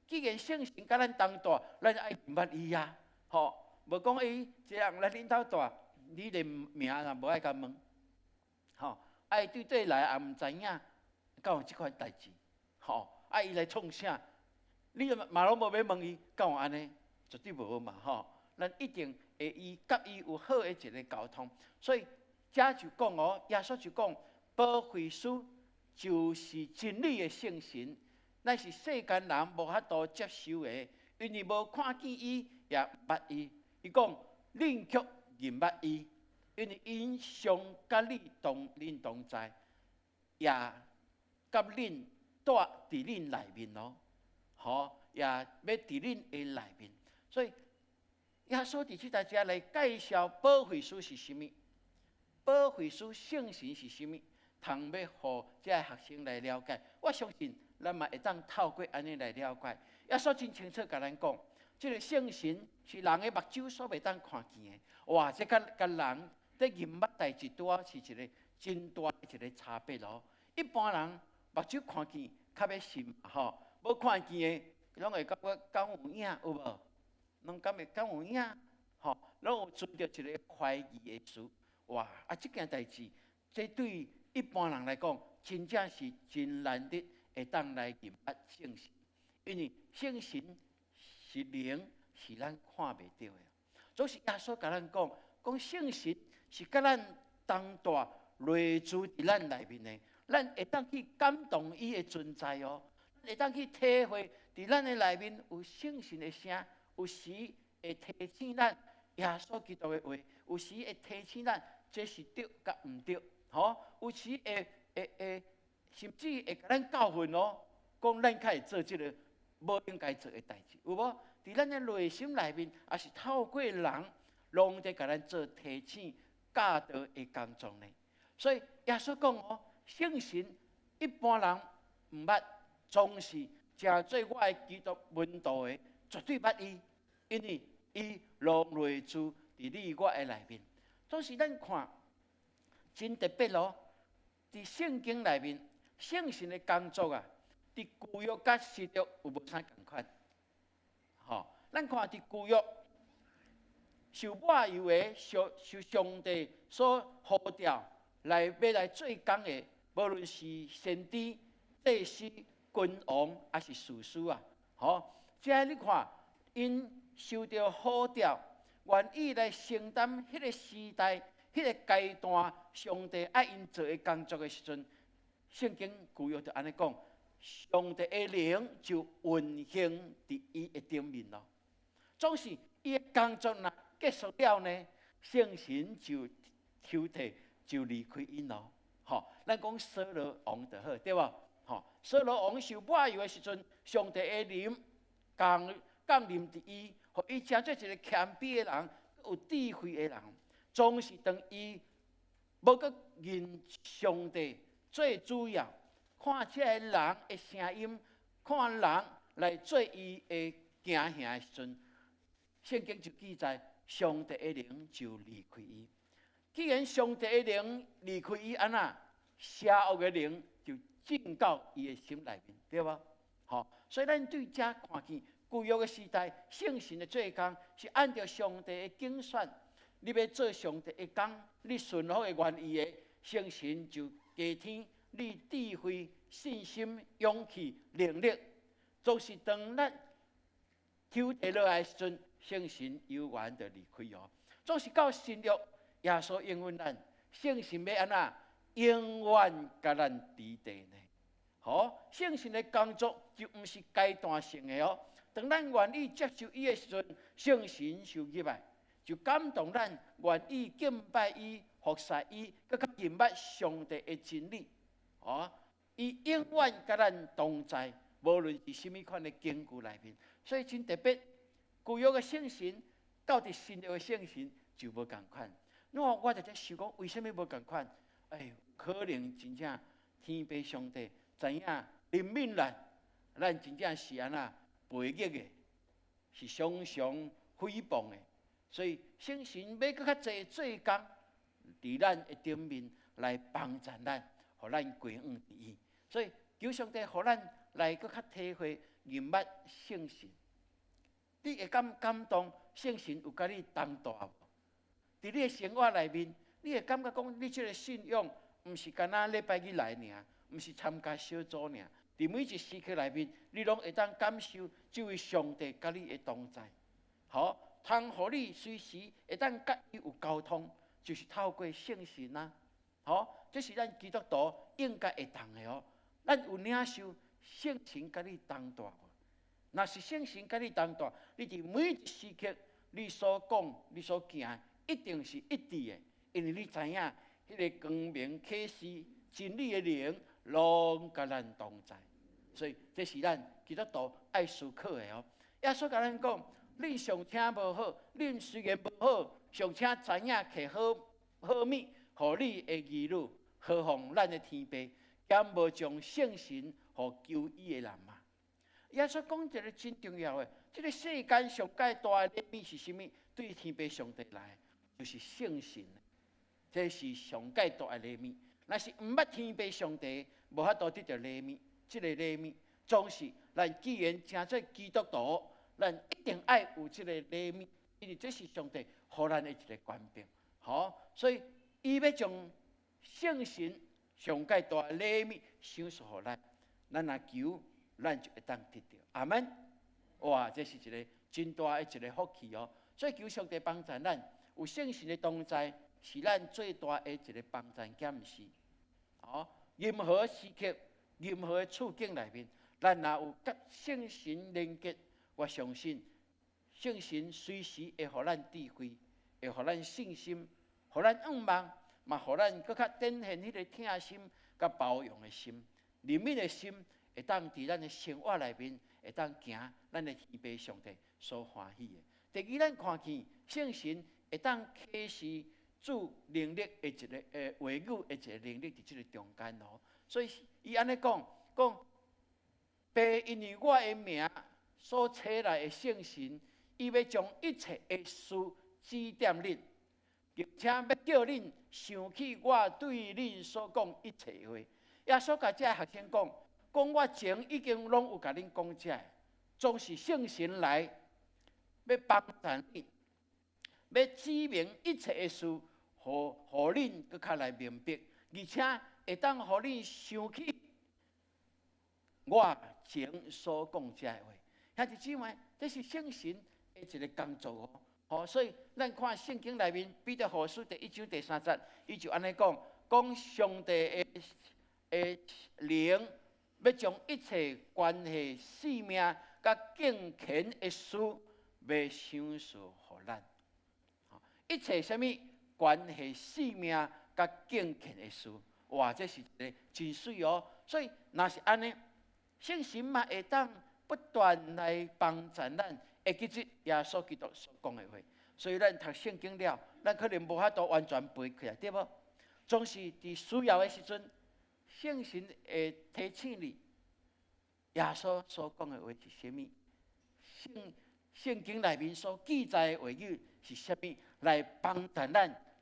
既然聖神佮咱同蹛，咱就愛認捌伊啊，吼！無講伊一個人來恁兜蹛，你連名也無愛共問，吼！啊，伊對底來也毋知影，敢有這款代誌，吼！啊，伊來創啥？你嘛攏無欲問伊，敢有按呢？絕對無嘛，吼！咱一定會伊佮伊有好的一个溝通，所以遮就講哦，耶穌就講，保惠師就是真理的聖神，乃是世間人無法度接受的，因為無看見伊，也毋捌伊。伊講，恁卻認捌伊，因為𪜶常佮你同恁同在，也佮恁蹛佇恁內面哦，吼，也欲佇恁的內面。所以耶穌佇這代遮來介紹保惠師是啥物，保惠師聖神是啥物，通欲予這个學生來了解。我相信咱嘛會當透過按呢來了解。耶穌真清楚共咱講，這个聖神是人的目睭所袂當看見的。哇，這佮佮人佇認捌代誌拄仔是一个真大的一个差別咯。一般人目睭看見較欲信吼，無看見的，攏會感覺敢有影有無？攏感覺敢有影，吼，攏有存著一个懷疑的事。哇！啊，這件代誌，這對一般人來講，真正是真難得會當來認捌聖神，因為聖神是靈，是咱看袂著的。總是耶穌共咱講，講聖神是佮咱同蹛內住佇咱內面的，咱會當去感動伊的存在哦，會當去體會佇咱的內面有聖神的聲，有時會提醒咱耶穌基督的話，有時會提醒咱這是對佮毋對，吼，有時會會會，甚至會共咱教訓哦，講咱較會做這个無應該做的代誌，有無？佇咱的內心內面，也是透過人，攏佇共咱做提醒、教導的工作呢。所以耶穌講哦，聖神一般人毋捌，總是成做我的基督門徒的，絕對捌伊，因為伊攏內住佇你我的內面。總是咱看真特別咯，佇聖經內面，聖神的工作啊，佇舊約佮新約有無啥仝款？吼，咱看佇舊約受抹油的，受受上帝所呼召來欲來做工的，無論是先知、祭司、君王，抑是士師啊，吼，這你看，𪜶受著呼召，願意來承擔彼个時代、彼个階段，上帝愛𪜶做的工作的時陣，聖經舊約就按呢講，上帝的靈就運行佇伊的頂面咯。總是伊的工作若結束了呢，聖神就抽退，就離開𪜶咯。吼，咱講掃羅王就好，對無？吼，掃羅王受抹油的時陣，上帝的靈降臨佇伊，予伊成做一个謙卑的人，有智慧的人。總是當伊無閣認上帝最主要，看這个人的聲音，看人來做伊的行行的時陣，聖經就記載，上帝的靈就離開伊。既然上帝的靈離開伊，按怎邪惡的靈就進到伊的心內面，對無？吼，所以咱對遮看見舊約的時代，聖神的做工是按著上帝的揀選，你欲做上帝的工，你順服的願意的，聖神就加添你智慧、信心、勇氣、能力。總是當咱抽提落來的時陣，聖神猶原就離開哦。總是到新約，耶穌應允咱，聖神欲按怎，永遠佮咱佇地呢？好，聖神的工作就毋是階段性的哦。當咱願意接受伊的時陣，聖神就入來，就感動咱願意敬拜伊、服侍伊，閣較認捌上帝的真理。哦，伊永遠佮咱同在，無論是啥物款的境遇內面。所以真特別，舊約的聖神到佇新約的聖神就無仝款。我就在想講，為啥物無仝款？哎，可能真正天父上帝知影憐憫咱，咱真正是按怎悖逆的，是常常毀謗的，所以聖神欲閣較濟做工，佇咱的頂面來幫助咱，予咱歸向佇伊。所以求上帝予咱來閣較體會認捌聖神。你會感感動聖神有佮你同在無？佇你的生活內面，你會感覺講你這个信仰，毋是干焦禮拜日來爾，毋是參加小組爾。佇每一時刻內面，你攏會當感受這位上帝佮你的同在。好，通予你隨時會當佮伊有溝通，就是透過聖神啊。好，這是咱基督徒應該會當的哦。咱有領受聖神佮你同在無？若是聖神佮你同在，你佇每一時刻，你所講、你所行，一定是一致的，因為你知影，彼个光明啟示真理的靈，攏佮咱同在。所以這是咱基督徒愛思考的哦。耶穌共咱講，恁尚且無好，恁雖然無好，尚且知影摕好好物，予你的兒女，何況咱的天父，敢無將聖神予求伊的人嗎？耶穌講一个真重要的，這个世間上蓋大的禮物是啥物？對天父上帝來，就是聖神。這是上蓋大的禮物。若是毋捌天父上帝，無法度得著禮物。這个禮物，總是咱既然成做基督徒，咱一定愛有這个禮物，因為這是上帝予咱的一个權柄。好，所以伊欲將聖神上蓋大的禮物賞賜予咱，咱若求，咱就會當得著。阿門。哇，這是一个真大的一个福氣哦。所以求上帝幫助咱，有聖神的同在，是咱最大的一个幫助，敢毋是？哦，任何時刻、任何的處境內面，咱若有佮聖神連結，我相信聖神隨時會予咱智慧，會予咱信心，予咱向望，嘛予咱閣較展現彼个疼心佮包容的心、憐憫的心，會當佇咱的生活內面，會當行咱的天父上帝所歡喜的。第二，咱看見聖神會當啟示主能力的一个話語的一个能力佇這个中間哦。所以伊按呢講，講父因為我的名所差來的聖神，伊欲將一切的事指點恁，並且欲叫恁想起我對恁所講一切話。耶穌共這个學生講，講我前已經攏有共恁講這个，總是聖神來欲幫助恁，欲指明一切的事，予恁閣較來明白。而且會當予你想起我前所講這个話。兄弟姊妹，這是聖神的一个工作哦。好，所以咱看聖經內面彼得後書第一章第三節，伊就按呢講，講上帝的的靈欲將一切關係性命佮敬虔的事，欲賞賜予咱。一切啥物關係性命佮敬虔的事，哇，這是一个真媠哦。所以若是按呢，聖神嘛會當不斷來幫助咱，會記得耶穌基督所講的話。所以咱讀聖經了，咱可能無法度完全背起來，對無？總是佇需要的時陣，聖神會提醒你，耶穌所講的話是啥物？聖聖經內面所記載的話語是啥物？來幫助咱，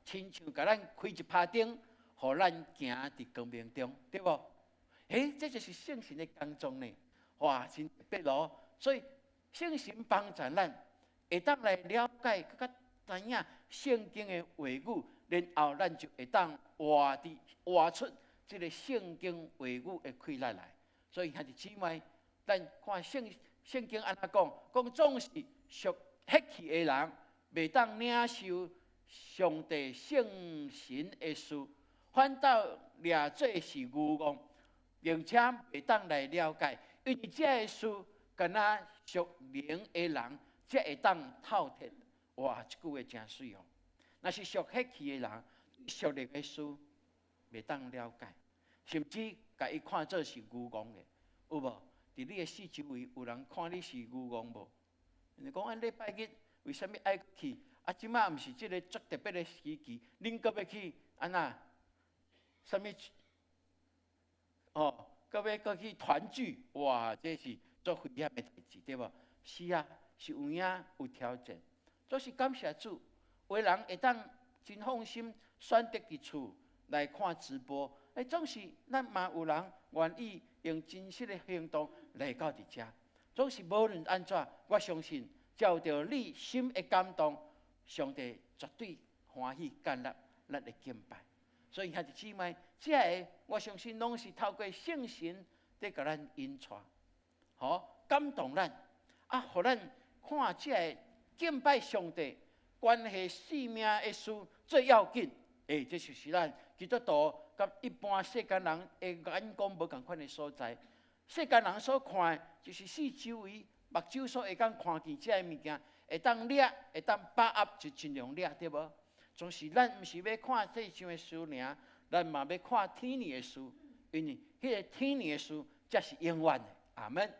親像共咱開一拍燈，予咱行佇光明中，對無？欸，這就是聖神的工作呢！哇，真特別哦！所以聖神幫助咱，會當來了解，閣較知影聖經的話語，然後咱就會當活佇活出這个聖經話語的氣力來。所以兄弟姊妹，咱看聖聖經按怎講？講總是屬血氣的人，袂當領受上帝聖神的事，反倒掠做是愚戇，並且袂當來了解，因為這个事，敢若屬靈的人才會當透徹。哇，這句話真媠哦！若是屬血氣的人，屬靈的事袂當了解，甚至共伊看做是愚戇的，有無？佇你的四周圍有人看你是愚戇無？𪜶講啊，禮拜日為啥物愛去？啊，這馬毋是這个足特別的時期，恁閣欲去按怎？啥物？哦，閣欲閣去團聚？哇，這是足危險的代誌，對無？是啊，是有影有挑戰。總是感謝主，有的人會當真放心選擇佇厝來看直播。欸，總是咱嘛有人願意用真實的行動來到佇遮。總是無論按怎，我相信照著你心的感動，上帝絕對歡喜接納咱的敬拜。所以兄弟姊妹，這个我相信攏是透過聖神佇共咱引帶，好感動咱，啊，予咱看這个敬拜上帝關係性命的事最要緊。欸，這就是咱基督徒佮一般世間人的眼光無仝款的所在。世間人所看的，就是四周圍目睭所會當看見這个物件，會當掠，會當把握，就盡量掠，對無？總是咱毋是欲看世上的事爾，咱嘛欲看天裡的事，因為彼个天裡的事才是永遠的。阿門。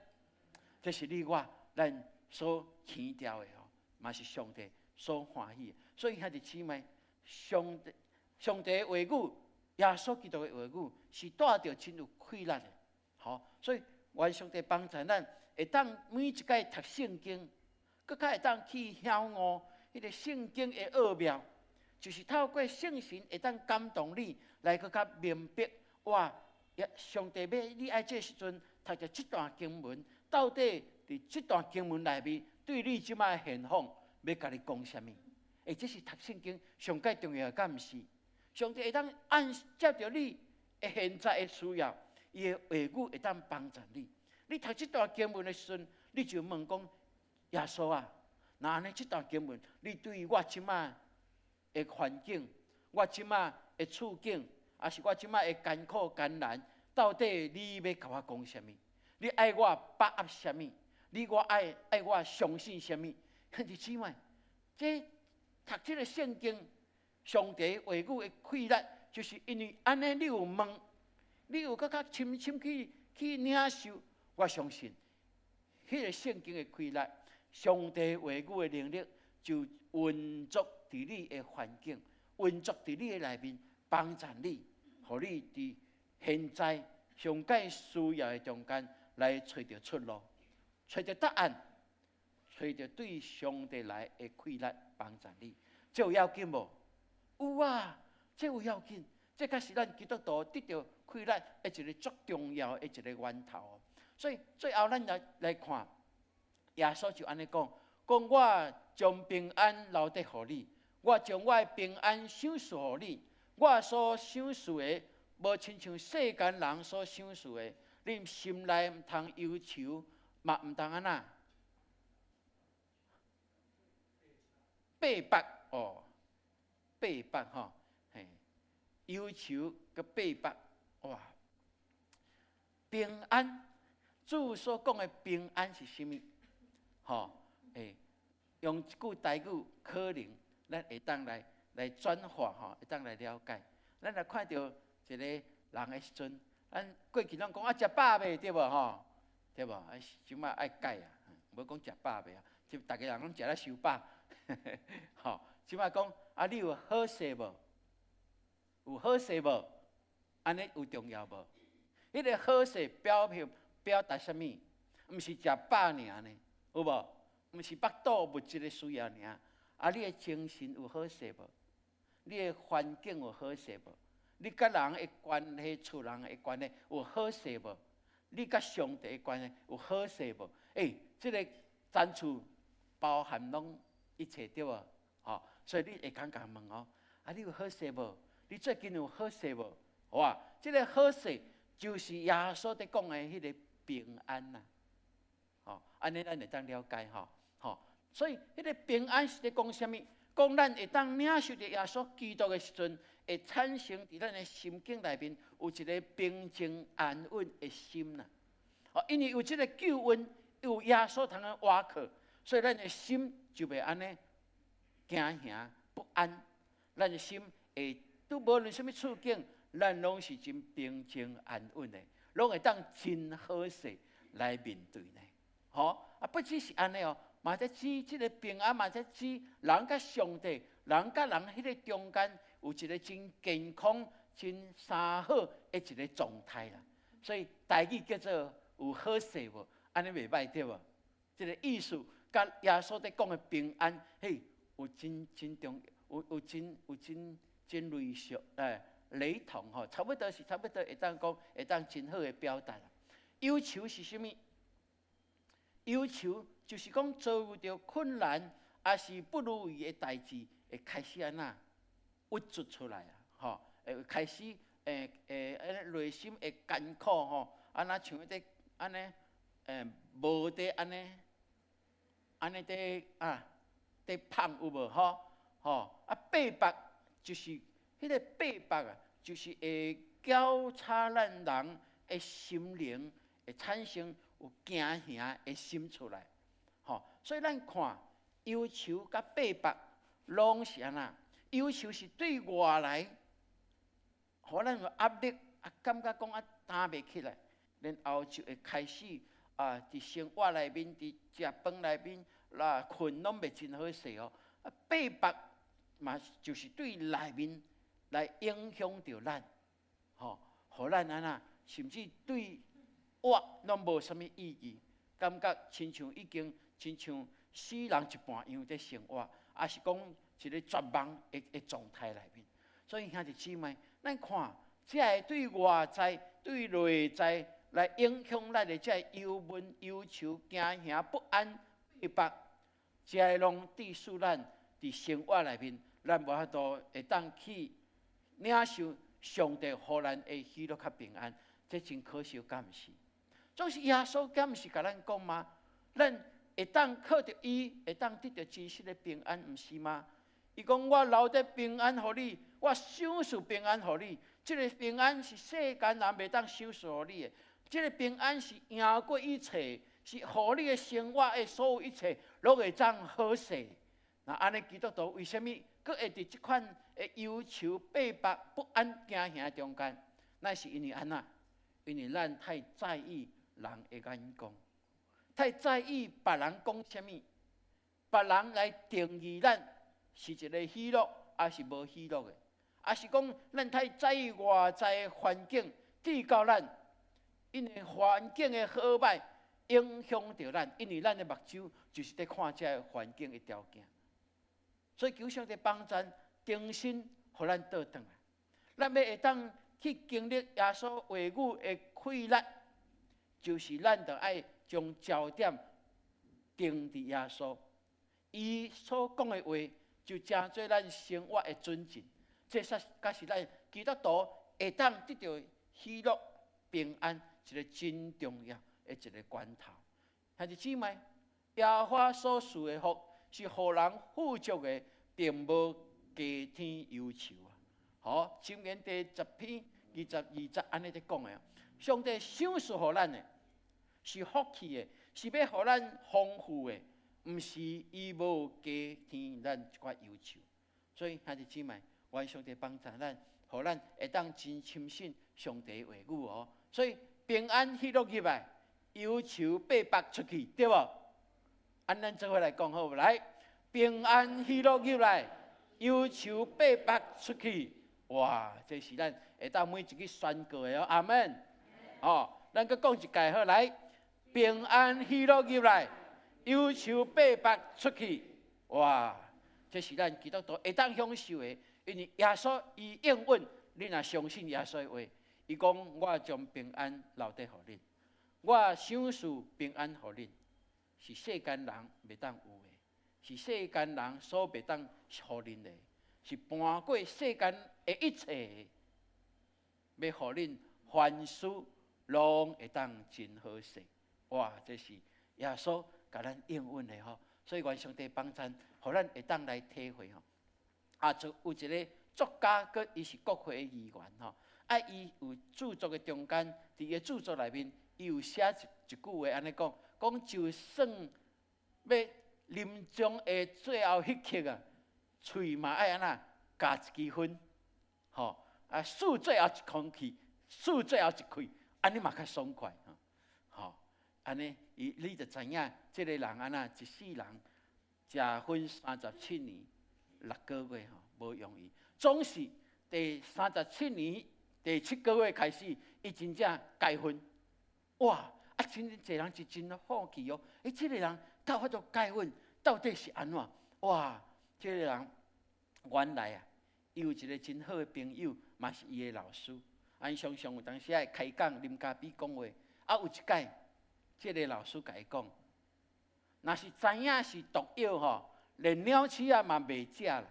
這是你我咱所強調的哦，嘛是上帝所歡喜的。所以兄弟姊妹，上帝上帝的話語，耶穌基督的話語，是帶著真有氣力的。好，所以願上帝幫助咱，會當每一擺讀聖經，閣較會當去曉悟彼个聖經的奧妙，就是透過聖神會當感動你，來閣較明白。哇！上帝欲你愛這時陣讀著這段經文，到底佇這段經文內面，對你這擺的現況，欲共你講啥物？欸，這是讀聖經上蓋重要的，敢毋是？上帝會當按照著你的現在的需要，伊的話語會當幫助你。你讀這段經文的時陣，你就問講：耶穌啊，若按呢這段經文，你對我這擺的環境，我這擺的處境，抑是我這擺的艱苦艱難，到底你欲共我講啥物？你愛我把握啥物？你我愛愛我相信啥物？兄弟姊妹，這讀這个聖經，上帝話語的氣力，就是因為按呢，你有問，你有閣較深深去去領受，我相信，彼个聖經的氣力，上帝話語的能力，就運作佇你的環境，運作佇你的內面，幫助你，予你佇現在上蓋需要的中間來揣著出路，揣著答案，揣著對上帝來的氣力幫助你。這有要緊無？有啊，這有要緊。這才是咱基督徒得著氣力的一个足重要的一个源頭。所以最後咱來來看，耶穌就按呢講：講我將平安留佇予你，我將我的平安賞賜予你，我所賞賜的。無親像世間人所賞賜的。恁心內毋通憂愁，嘛毋通按怎閉縛哦，閉縛吼，嘿，憂愁佮閉縛，哇！平安，主所講的平安是啥物？吼，欸，用一句台語，可能咱會當來轉化吼，會當來了解。咱來看著一個人的時陣，咱過去攏講啊，食飽未對無吼？對無？啊，這擺愛改啊，無講食飽未啊，這逐个人攏食得傷飽。吼，這擺講啊，你有好勢無？有好勢無？按呢有重要無？彼個好勢表現表達啥物？毋是食飽爾呢，有無？毋是腹肚物質的需要爾。啊，你的精神有好勢無？你的環境有好勢無？你佮人的關係、厝人的關係有好勢無？你佮上帝的關係有好勢無？欸，這個層次包含攏一切對無？吼，所以你會敢共問哦，啊，你有好勢無？你最近有好勢無？哇，這個好勢就是耶穌佇講的彼個平安呐。吼，按呢咱會當了解吼，吼，所以彼個平安是佇講啥物？講咱會當領受著耶穌基督的時陣，會產生佇咱的心境內面有一個平靜安穩的心啦。哦，因為有這個救恩，有耶穌通當倚靠，所以咱的心就袂按呢驚嚇不安。咱的心會拄無論啥物處境，咱攏是真平靜安穩的，攏會當真好勢來面對呢。吼，啊，不只是按呢哦，嘛在指這个平安，嘛在指人佮上帝、人佮人彼个中間有一个真健康、真相好的一个狀態啦。所以台語叫做有好勢無？按呢袂䆀對無？這个意思佮耶穌佇講的平安，嘿，有真真重，有有真有真真類似，欸，雷同吼，差不多是差不多會當講，會當真好的表達。憂愁是啥物？憂愁就是講遭遇著困難，抑是不如意的代誌，會開始按怎鬱卒出來啊！吼，會開始會會按呢內心會艱苦吼，按怎像彼個按呢無佇按呢按呢佇啊佇芳有無吼？吼啊閉縛就是彼个閉縛啊，就是會攪吵咱人的心靈，會產生有驚嚇的心出來，吼，所以咱看憂愁佮閉縛攏是按怎？憂愁是對外來，予咱有壓力，啊，感覺講啊擔袂起來，然後就會開始啊，佇生活內面，佇食飯內面，啦睏攏袂真好勢哦。啊，閉縛嘛就是對內面來影響著咱，吼，予咱按怎？甚至對活攏無啥物意義，感覺親像已經親像死人一半樣佇生活，抑是講一个絕望的的狀態內面。所以兄弟姊妹，咱看，這个對外在、對內在來影響咱的這个憂悶、憂愁、驚嚇、不安、閉縛，這个攏致使咱佇生活內面，咱無法度會當去領受上帝予咱的喜樂佮平安，這真可惜，敢毋是？總是耶穌敢毋是共咱講嗎？咱會當靠著伊，會當得著真實的平安，毋是嗎？伊講我留得平安予你，我賞賜平安予你。這个平安是世間人袂當賞賜予你的。這个平安是贏過一切，是予你的生活的所有一切，攏會當好勢。那按呢基督徒為啥物閣會佇這款的憂愁、閉縛、不安、驚嚇中間？那是因為按怎？因為咱太在意人的眼光，太在意別人講啥物，別人來定義咱是一个喜樂，抑是無喜樂的，抑是講咱太在意外在的環境，致到咱因為環境的好䆀影響著咱，因為咱的目睭就是佇看這个環境的條件，所以求上帝幫咱重新予咱倒轉來，咱欲會當去經歷耶穌話語的氣力。就是咱著愛將焦點定佇耶穌，伊所講的話就成做咱生活的準則。這才才是咱基督徒會當得著喜樂平安，一个真重要的一个關頭。兄弟姊妹，耶和華所賜的福是予人富足的，並無加添憂愁啊！好，箴言第10篇22節按呢佇講的，上帝賞賜予咱的，是福氣的，是欲予咱豐富的，毋是伊無加添咱一寡憂愁。所以兄弟姊妹，願上帝幫助咱，予咱會當真深信上帝話語哦。所以平安喜樂入來，憂愁白白出去，對無？按咱做伙來講好無？來，平安喜樂入來，憂愁白白出去。哇！這是咱會當每一句宣告的哦。阿門。哦，咱閣講一擺好來，平安喜樂入來，憂愁白白出去。哇！這是咱基督徒會當享受的，因為耶穌伊應允，你若相信耶穌的話，伊講我將平安留底予恁，我賞賜平安予恁，是世間人袂當有的，是世間人所袂當予恁的，是搬過世間的一切，欲予恁凡事攏會當真好勢。哇！這是耶穌共咱應允的吼，所以願上帝幫贊，予咱會當來體會吼。啊，就有一个作家，閣伊是國會議員吼。啊，伊有著作的中間，佇伊的著作內面，伊有寫一句話按呢講，講就算欲臨終的最後彼刻啊，喙嘛愛按怎咬一支薰，吼啊，吸最後一空氣，吸最後一氣，按呢嘛較爽快吼。吼，按呢，伊你就知影，這个人按怎一世人食薰37年6個月吼，無容易。總是第三十七年第七個月開始，伊真正戒薰。哇！啊，真濟人是真好奇哦。欸，這个人有法度戒薰，到底是按怎？哇！這个人原來啊，伊有一个真好的朋友，嘛是伊的老師。啊，伊常常有當時愛開講、啉咖啡、講話。啊，有一擺，這个老師共伊講，若是知影是毒藥吼，連鳥鼠仔嘛袂食啦。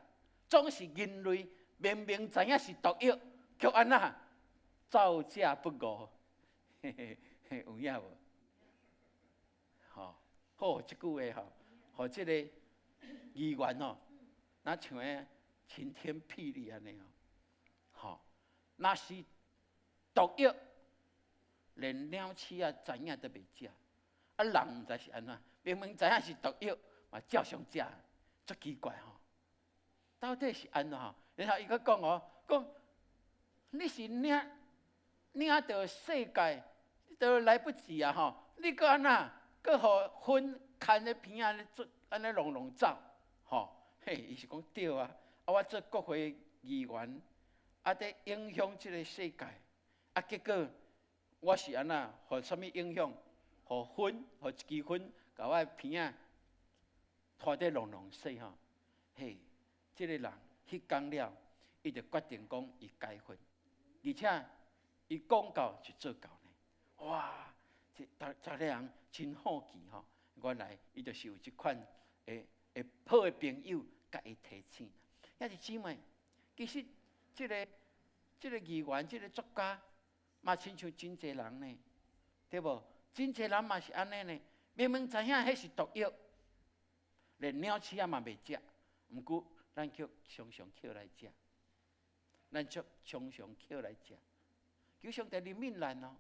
總是人類明明知影是毒藥，卻按怎照食不誤？嘿嘿嘿，有影無？吼，好，這句話吼，予這个議員吼，若像彼晴天霹靂按呢吼，吼，若是毒藥，連鳥鼠仔知影都袂食，啊，人毋知是按怎，明明知影是毒藥，嘛照常食，足奇怪吼。到底是按怎吼？然後伊閣講哦，講你是領領著世界都來不及啊吼！你閣按怎？閣予薰牽咧鼻仔咧做按呢挵挵走吼？嘿，伊是講對啊！啊，我做國會議員，啊，佇影響這个世界，啊，結果我是按怎？予啥物影響？予薰，予一支薰，共我的鼻仔拖得挵挵細吼！嘿，這个人彼工了，伊就決定講伊戒薰，而且伊講到就做到呢。哇！這逐逐个人真好奇吼，原來伊就是有這款會會好的朋友，共伊提醒。兄弟姊妹，其實這个議員、這个作家，嘛親像真濟人呢，對無？真濟人嘛是按呢呢，明明知影彼是毒藥，連鳥鼠仔嘛袂食，毋過咱卻常常抾來食，咱卻常常抾來食。求上帝憐憫咱哦，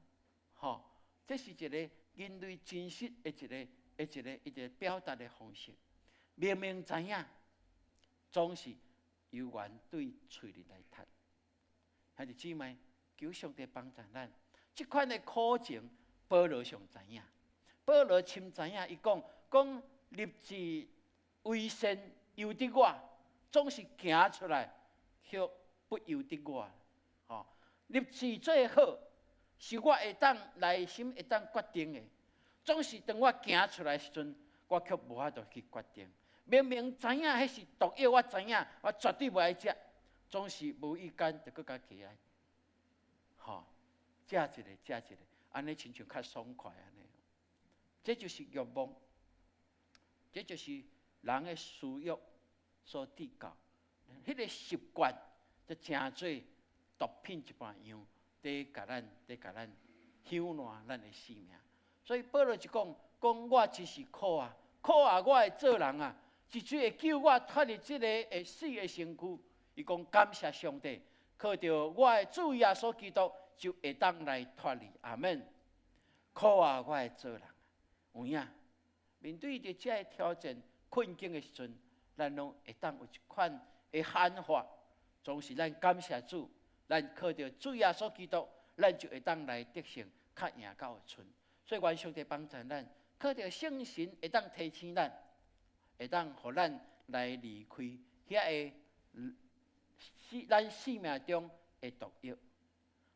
吼！這是一个人類真實的一個表達的方式。明明知影，總是猶原對喙裡來窒。兄弟姊妹，求上帝幫助咱。這款的苦情，保羅上知影。保羅深知影，伊講講立志為善由得我，總是行出來卻不由得我。吼，立志做好，是我會當內心會當決定的。總是當我行出來時陣，我卻無法度去決定。明明知影彼是毒藥，我知影，我絕對無愛食，總是無意間就閣共提來，吼，食一个，食一个，按呢親像較爽快按呢。這就是欲望，這就是人的私欲所致到，彼个習慣就成做毒毒品一般樣，佇共咱擾亂咱的生命。所以保羅就講，講我真是苦啊，苦啊！我的做人啊，是誰會救我脫離這個會死的身軀。伊講感謝上帝，靠著我的主耶穌基督就會當來脫離。阿門。苦啊！我的做人，有影面對著這个挑戰困境的時陣，咱攏會當有一款的喊話，總是咱感謝主，咱靠著主耶穌基督，咱就會當來得勝，較贏到盡。所以願上帝幫助咱，靠著聖神會當提醒咱，會當予咱來離開遐个咱生命中的毒藥。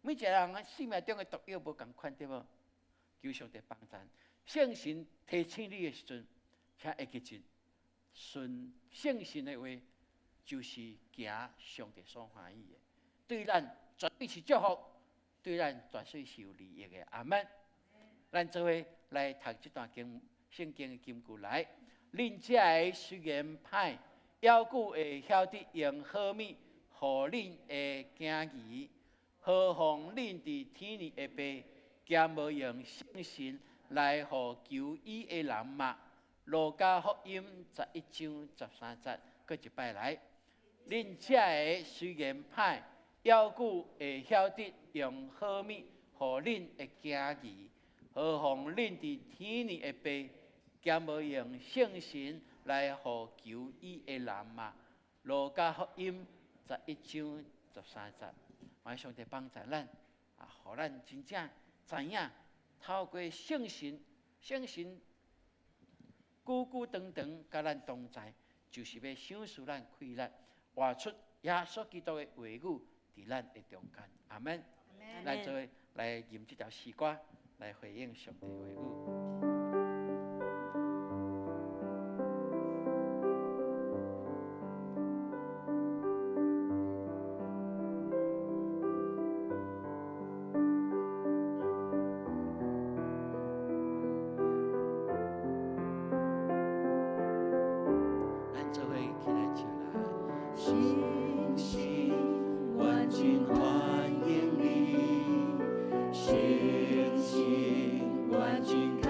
每一個人生命中的毒藥無仝款，對無？求上帝幫助，聖神提醒你的時陣，請會記住，順聖神的話，就是行上帝所歡喜的，對咱絕對是祝福，對咱絕對是有利益的。阿門。咱做伙來讀這段經聖經的金句來。恁這个雖然歹，猶閣會曉得用好物予恁的囝兒，何況恁佇天裡的爸，敢無用聖神來予求伊的人嗎？路加福音11章13節，閣一擺來。恁這个雖然歹，猶閣會曉得用好物予恁的囝兒，何況恁佇天裡的爸，敢無用聖神來予求伊的人嗎？路加福音11章13節，願上帝幫助咱，啊，予咱真正知影，透過聖神，聖神久久長長佮咱同在，就是欲賞賜咱氣力，活出耶穌基督的話語佇咱的中間。阿門。咱做伙來吟這條詩歌，來回應上帝話語。咱做伙起來唱來。聖神，阮真歡迎你，聖神，阮真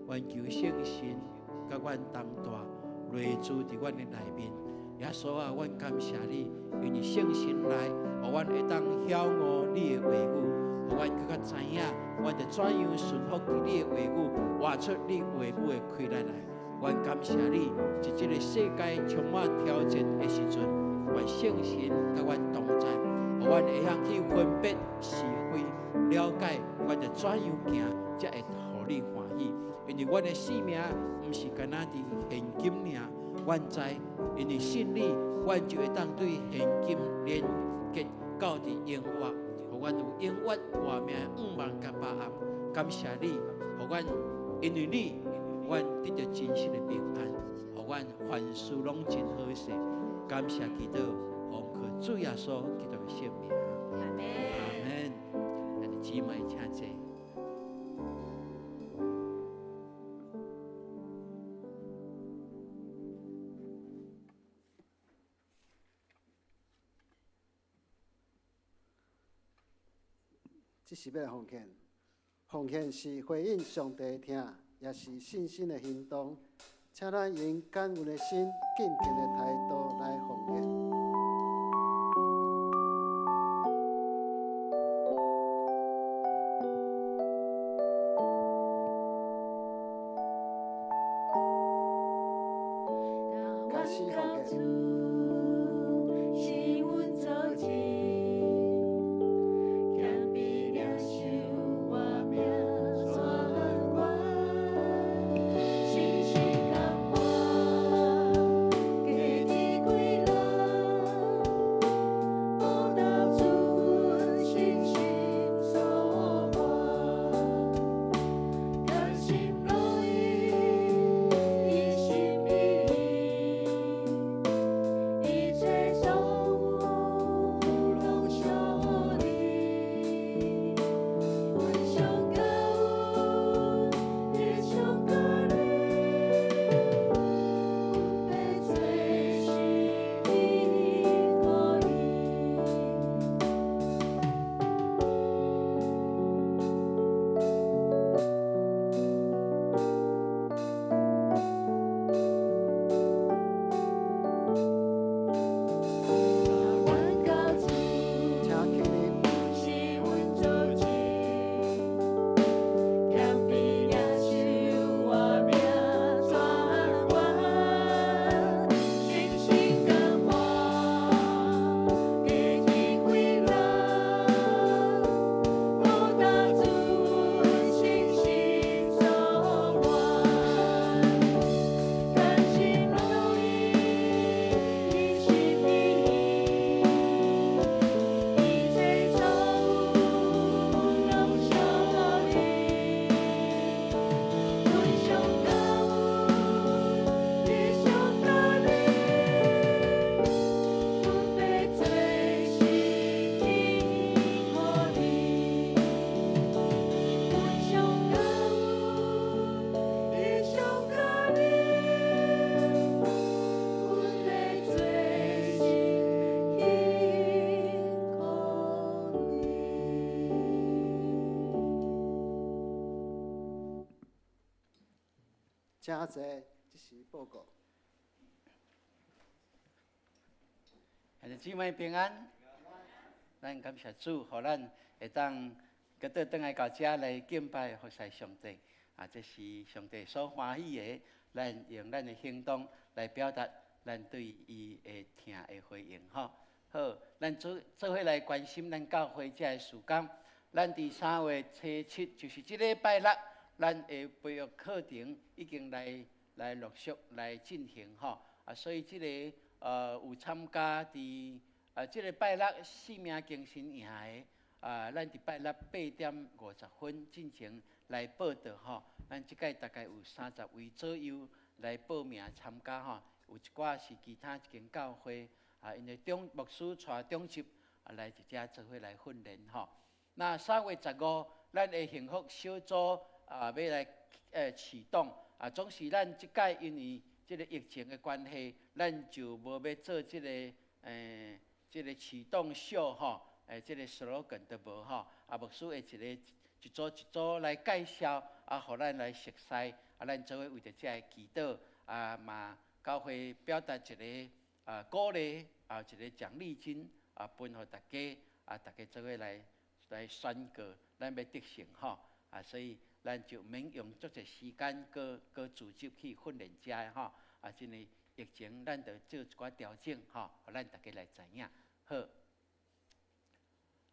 願求聖神佮阮同住，內住佇阮的內面。耶穌啊，阮感謝你，因為聖神來，予阮會當曉悟你的話語，予阮閣較知影，阮著怎樣順服佇你的話語，活出你話語的氣力來。阮感謝你，佇這個世界充滿挑戰的時陣，願聖神佮阮同在，予阮會曉去分別是非，了解阮著怎樣行，才會予你歡喜。因為阮的性命毋是干焦佇現今爾，阮知，因為信你，阮就會當對現今連結到佇永活，予阮有永遠活命的向望佮把握。感謝你，予阮因為你，阮得著真實的平安，予阮凡事攏真好勢。感謝基督，奉靠主耶穌基督的聖名。阿門。阿門。兄弟姊妹請坐。這是欲來奉獻，奉獻是回應上帝的疼，也是信心的行動。請咱用感恩的心、敬虔的態度來奉獻。開始奉獻。請起立。請坐，這是報告。兄弟姊妹平安，咱感謝主，予咱會當閣倒轉來到遮來敬拜服侍上帝。啊，這是上帝所歡喜的，咱用咱的行動來表達咱對伊的疼的回應。吼，好，咱做做伙來關心咱教會遮的事工。咱佇3月初7，就是這禮拜六，咱的培育課程已經來來陸續來進行吼。啊，所以這個有參加佇這個拜六生命更新營的啊，咱佇拜六8點50分進前來報到吼。咱這屆大概有30位左右來報名參加吼，有一寡是其他一間教會啊，𪜶的長牧師帶長執啊來佇遮做伙來訓練吼。那3月15，咱的幸福小組啊，欲來啟動啊，總是咱這屆因為這個疫情的關係，咱就無欲做這個這個啟動秀吼，這個 slogan 都無吼，啊，牧師會一個一組一組來介紹，啊，予咱來熟悉，啊，啊，咱做伙為著這个祈禱，啊嘛教會表達一个鼓勵，啊一个獎勵金，啊分予大家，啊大家做伙來宣告，咱欲得勝吼，啊所以咱就毋免用足濟時間，閣閣組織去訓練遮个吼，啊真的疫情咱著做一寡調整吼，予咱大家來知影。好，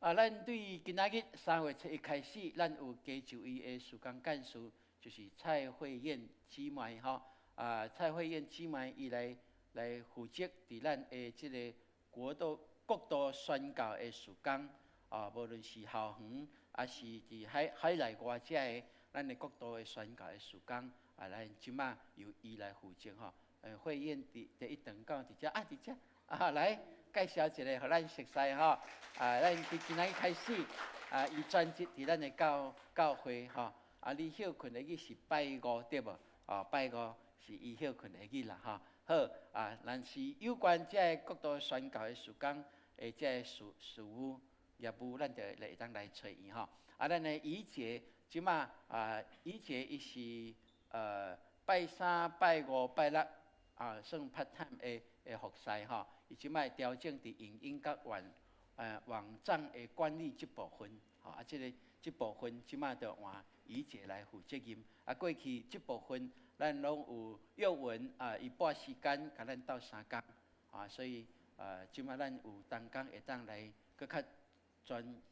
啊，咱對今仔日3月7日開始，咱有加一位的事工幹事，就是蔡慧燕姊妹吼。啊，蔡慧燕姊妹伊來負責佇咱的這个國度宣教的事工，啊，無論是校園，抑是佇海內外遮个咱的國度的宣教的事工，啊，咱這馬由伊來負責吼。慧燕佇第一堂講佇遮啊，佇遮啊，來介紹一下，予咱熟似吼。啊，咱佇今仔日開始，啊，伊專職佇咱的教會吼。啊，你歇睏的日是拜五對無？哦，拜五是伊歇睏的日啦吼。好，啊，若是有關這个國度宣教的事工的這个事務業務，咱就會當來揣伊吼。啊，咱的怡姐，這馬啊，怡姐伊是拜三、拜五、拜六啊，算 part time 的服侍吼。伊這擺調整佇影音佮網站的管理這部分，吼啊，這部分這馬就換怡姐來負責任。啊，過去這部分咱攏有約文啊，伊撥時間共咱鬥相共，啊，所以這馬咱有同工會當來閣較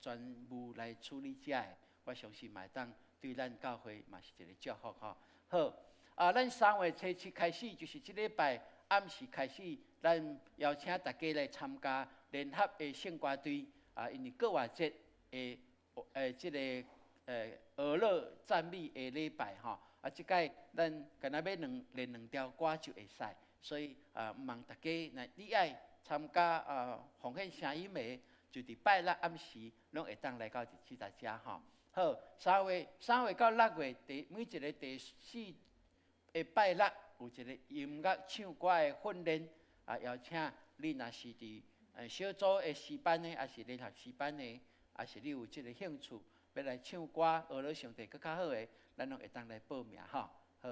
專務來處理這个，我相信嘛會當對咱教會嘛是一个祝福吼。好，啊，咱3月7開始，就是這禮拜暗時開始，咱邀請大家來參加聯合的聖歌隊啊，因為復活節的這个呵咾讚美的禮拜吼，啊，這擺咱干焦欲練兩條歌就會使，所以啊，望大家若你愛參加啊奉獻聲音的，就佇拜六暗時攏會當來到這大家吼。好，3月到6月，每一个第四个拜六有一个音樂唱歌的訓練，啊，邀請你若是佇小組的詩班的，抑是聯合詩班的，抑是你有這个興趣欲來唱歌，學了上帝閣較好的，咱攏會當來報名吼。好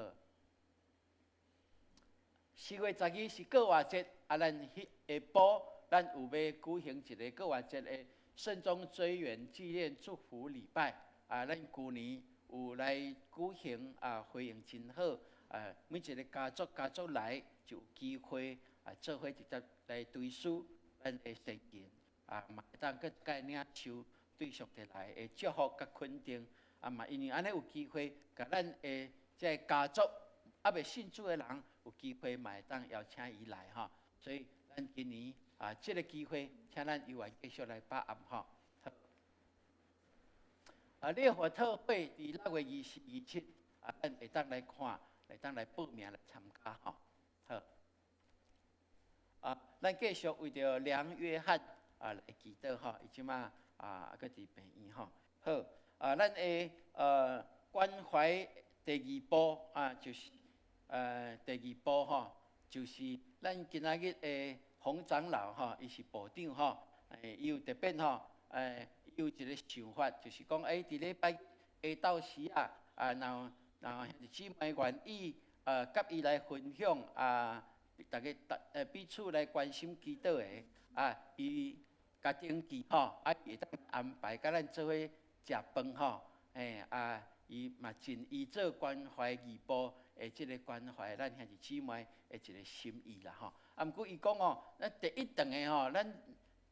，4月12是復活節，啊，咱彼下晡咱有欲舉行一个復活節的慎終追遠紀念祝福禮拜，啊，咱舊年有來舉行，啊，回應真好，啊，每一个家族來就有機會啊，做伙直接來追思咱的先賢，啊，嘛會當閣共領受對上帝來的祝福佮肯定，啊，嘛因為按呢有機會，共咱的這个家族猶未信主的人有機會嘛會當邀請伊來吼，所以咱今年啊，這个機會，請咱猶原繼續來把握吼。啊，烈火特會佇6月24、27，啊，咱會當來看，會當來報名來參加吼。好，啊，咱繼續為著梁約翰啊來祈禱吼，伊這馬啊，閣佇病院吼。好，啊，咱的關懷第二步啊，就是第二步吼，就是咱今仔日的洪長老吼，伊是部長吼，伊有特別吼，有一个想法，就是講，佇禮拜下晝時啊，啊，若兄弟姊妹願意，佮伊來分享啊，大家彼此來關心祈禱的，啊，伊共登記吼，啊，會當安排佮咱做伙食飯吼，啊，伊嘛盡伊做關懷二部的這个關懷咱兄弟姊妹的一个心意啦吼。啊，毋過伊講哦，咱第一頓的吼，咱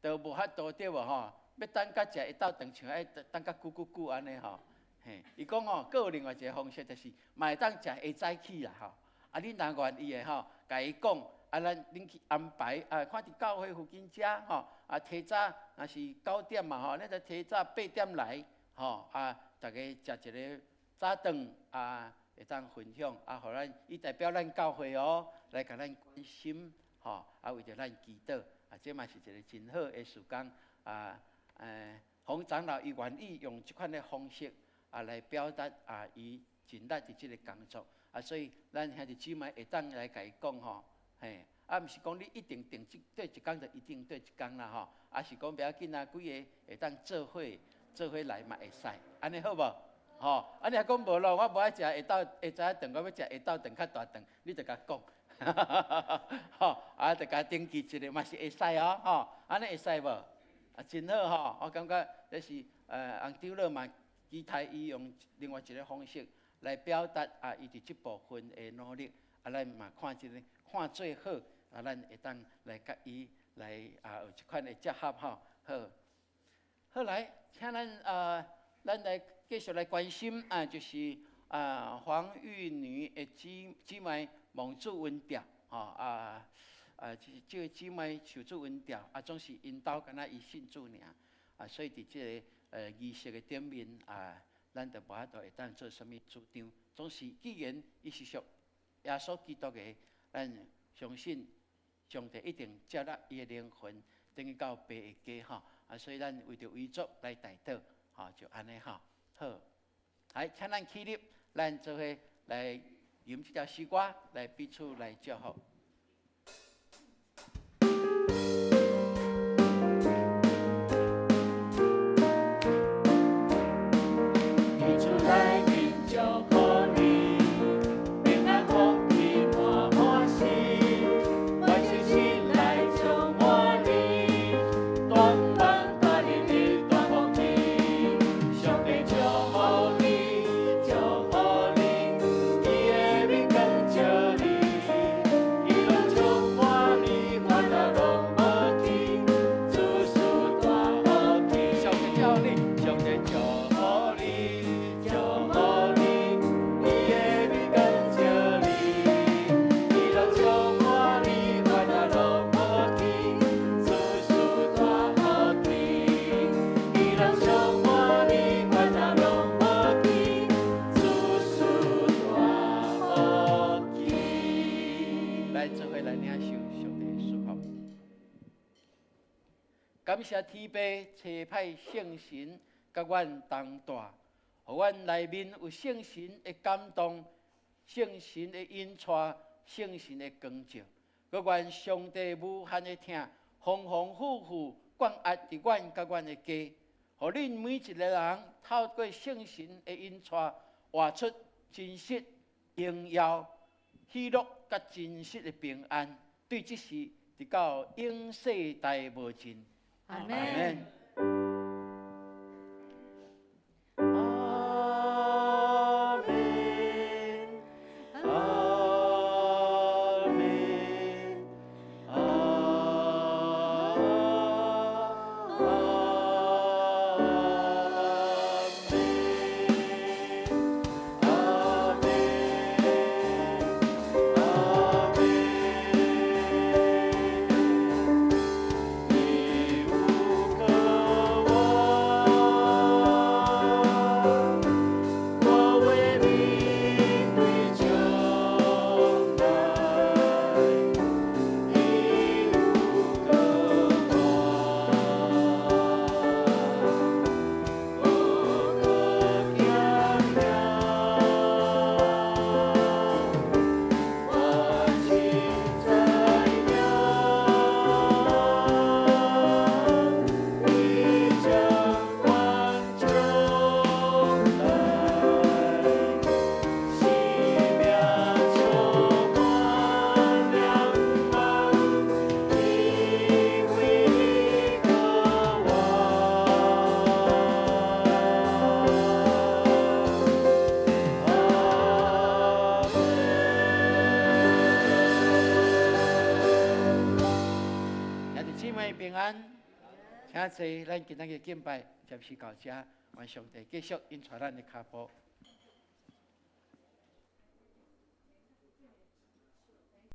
都無法度對無吼，欲等甲食下晝頓，像愛等較久久久按呢吼。嘿，伊講哦，閣有另外一个方式，就是嘛會當食下早起啦吼。啊，你若願意的吼，共伊講，啊，咱恁去安排啊，看佇教會附近遮吼，啊，提早若是9點嘛吼，咱就提早8點來吼，啊，逐家食一个早頓啊，會當分享啊，予咱伊代表咱教會哦，來共咱關心吼，啊，為著咱祈禱，啊，這嘛是一个真好的時間啊，洪長老伊願意用這款的方式啊來表達啊，伊盡力佇這个工作啊，所以咱兄弟姊妹會當來共伊講吼，嘿，啊，毋是講你一定爿這佗一工就一定佗一工啦吼，啊是講袂要緊啊，幾个會當做伙做伙來嘛會使，按呢好無？吼，啊，你若講無咯，我無愛食下晝下早頓，我欲食下晝頓較大頓，你就共講，吼，啊，就共登記一下嘛是會使哦，吼，按呢會使無？啊，真好吼，我感覺這是洪長老嘛，期待伊用另外一個方式來表達啊，伊佇這部分的努力，啊，咱嘛看這个看做好，啊，咱會當來佮伊來啊有這款的結合吼，好。好來，請咱啊，咱來繼續來關心啊，就是啊黃玉女的姊妹蒙主恩召，吼啊啊，這個姊妹受主恩召，啊，總是𪜶兜敢若伊信主爾，啊，所以佇這个儀式的頂面啊，咱就無法度會當做啥物主張。總是既然伊是屬耶穌基督的，咱相信上帝一定接納伊的靈魂，轉去到父的家吼。啊，所以咱為著遺囑來代禱，吼，就按呢吼，好。來，請咱起立，咱做伙來吟這條詩歌，來彼此來祝福。佇主內面祝福你，平安福氣滿滿心，願信心來充滿你，大望大能力大福氣，上帝祝福你，祝福你，伊的面光照你，喜樂充滿你，煩惱攏無去，諸事大福氣。上帝祝福你，上帝祝福你，祝福你，伊的面光照你，喜樂充滿你，煩惱攏無去，諸事大福氣。喜樂充滿你，煩惱攏無去，諸事大福氣。來做伙來領受上帝的祝福。感謝天父差派聖神佮阮同住，予阮內面有聖神的感動、聖神的引帶、聖神的光照。閣願上帝無限的疼，豐豐富富灌壓佇阮佮阮的家，予恁每一个人透過聖神的引帶，活出真實、榮耀、喜樂佮真實的平安。對這時直到永世代無盡。阿阿們。們。阿們，阿們，阿們，阿們，阿們。你無可望，我為你對將來，你無可望，無可驚嚇，我真知影，你掌管將來，生命充滿良望，因為你渴望。阿們。兄弟姊妹平安，請坐。咱今仔日敬拜暫時到這，願上帝繼續引帶咱的跤步。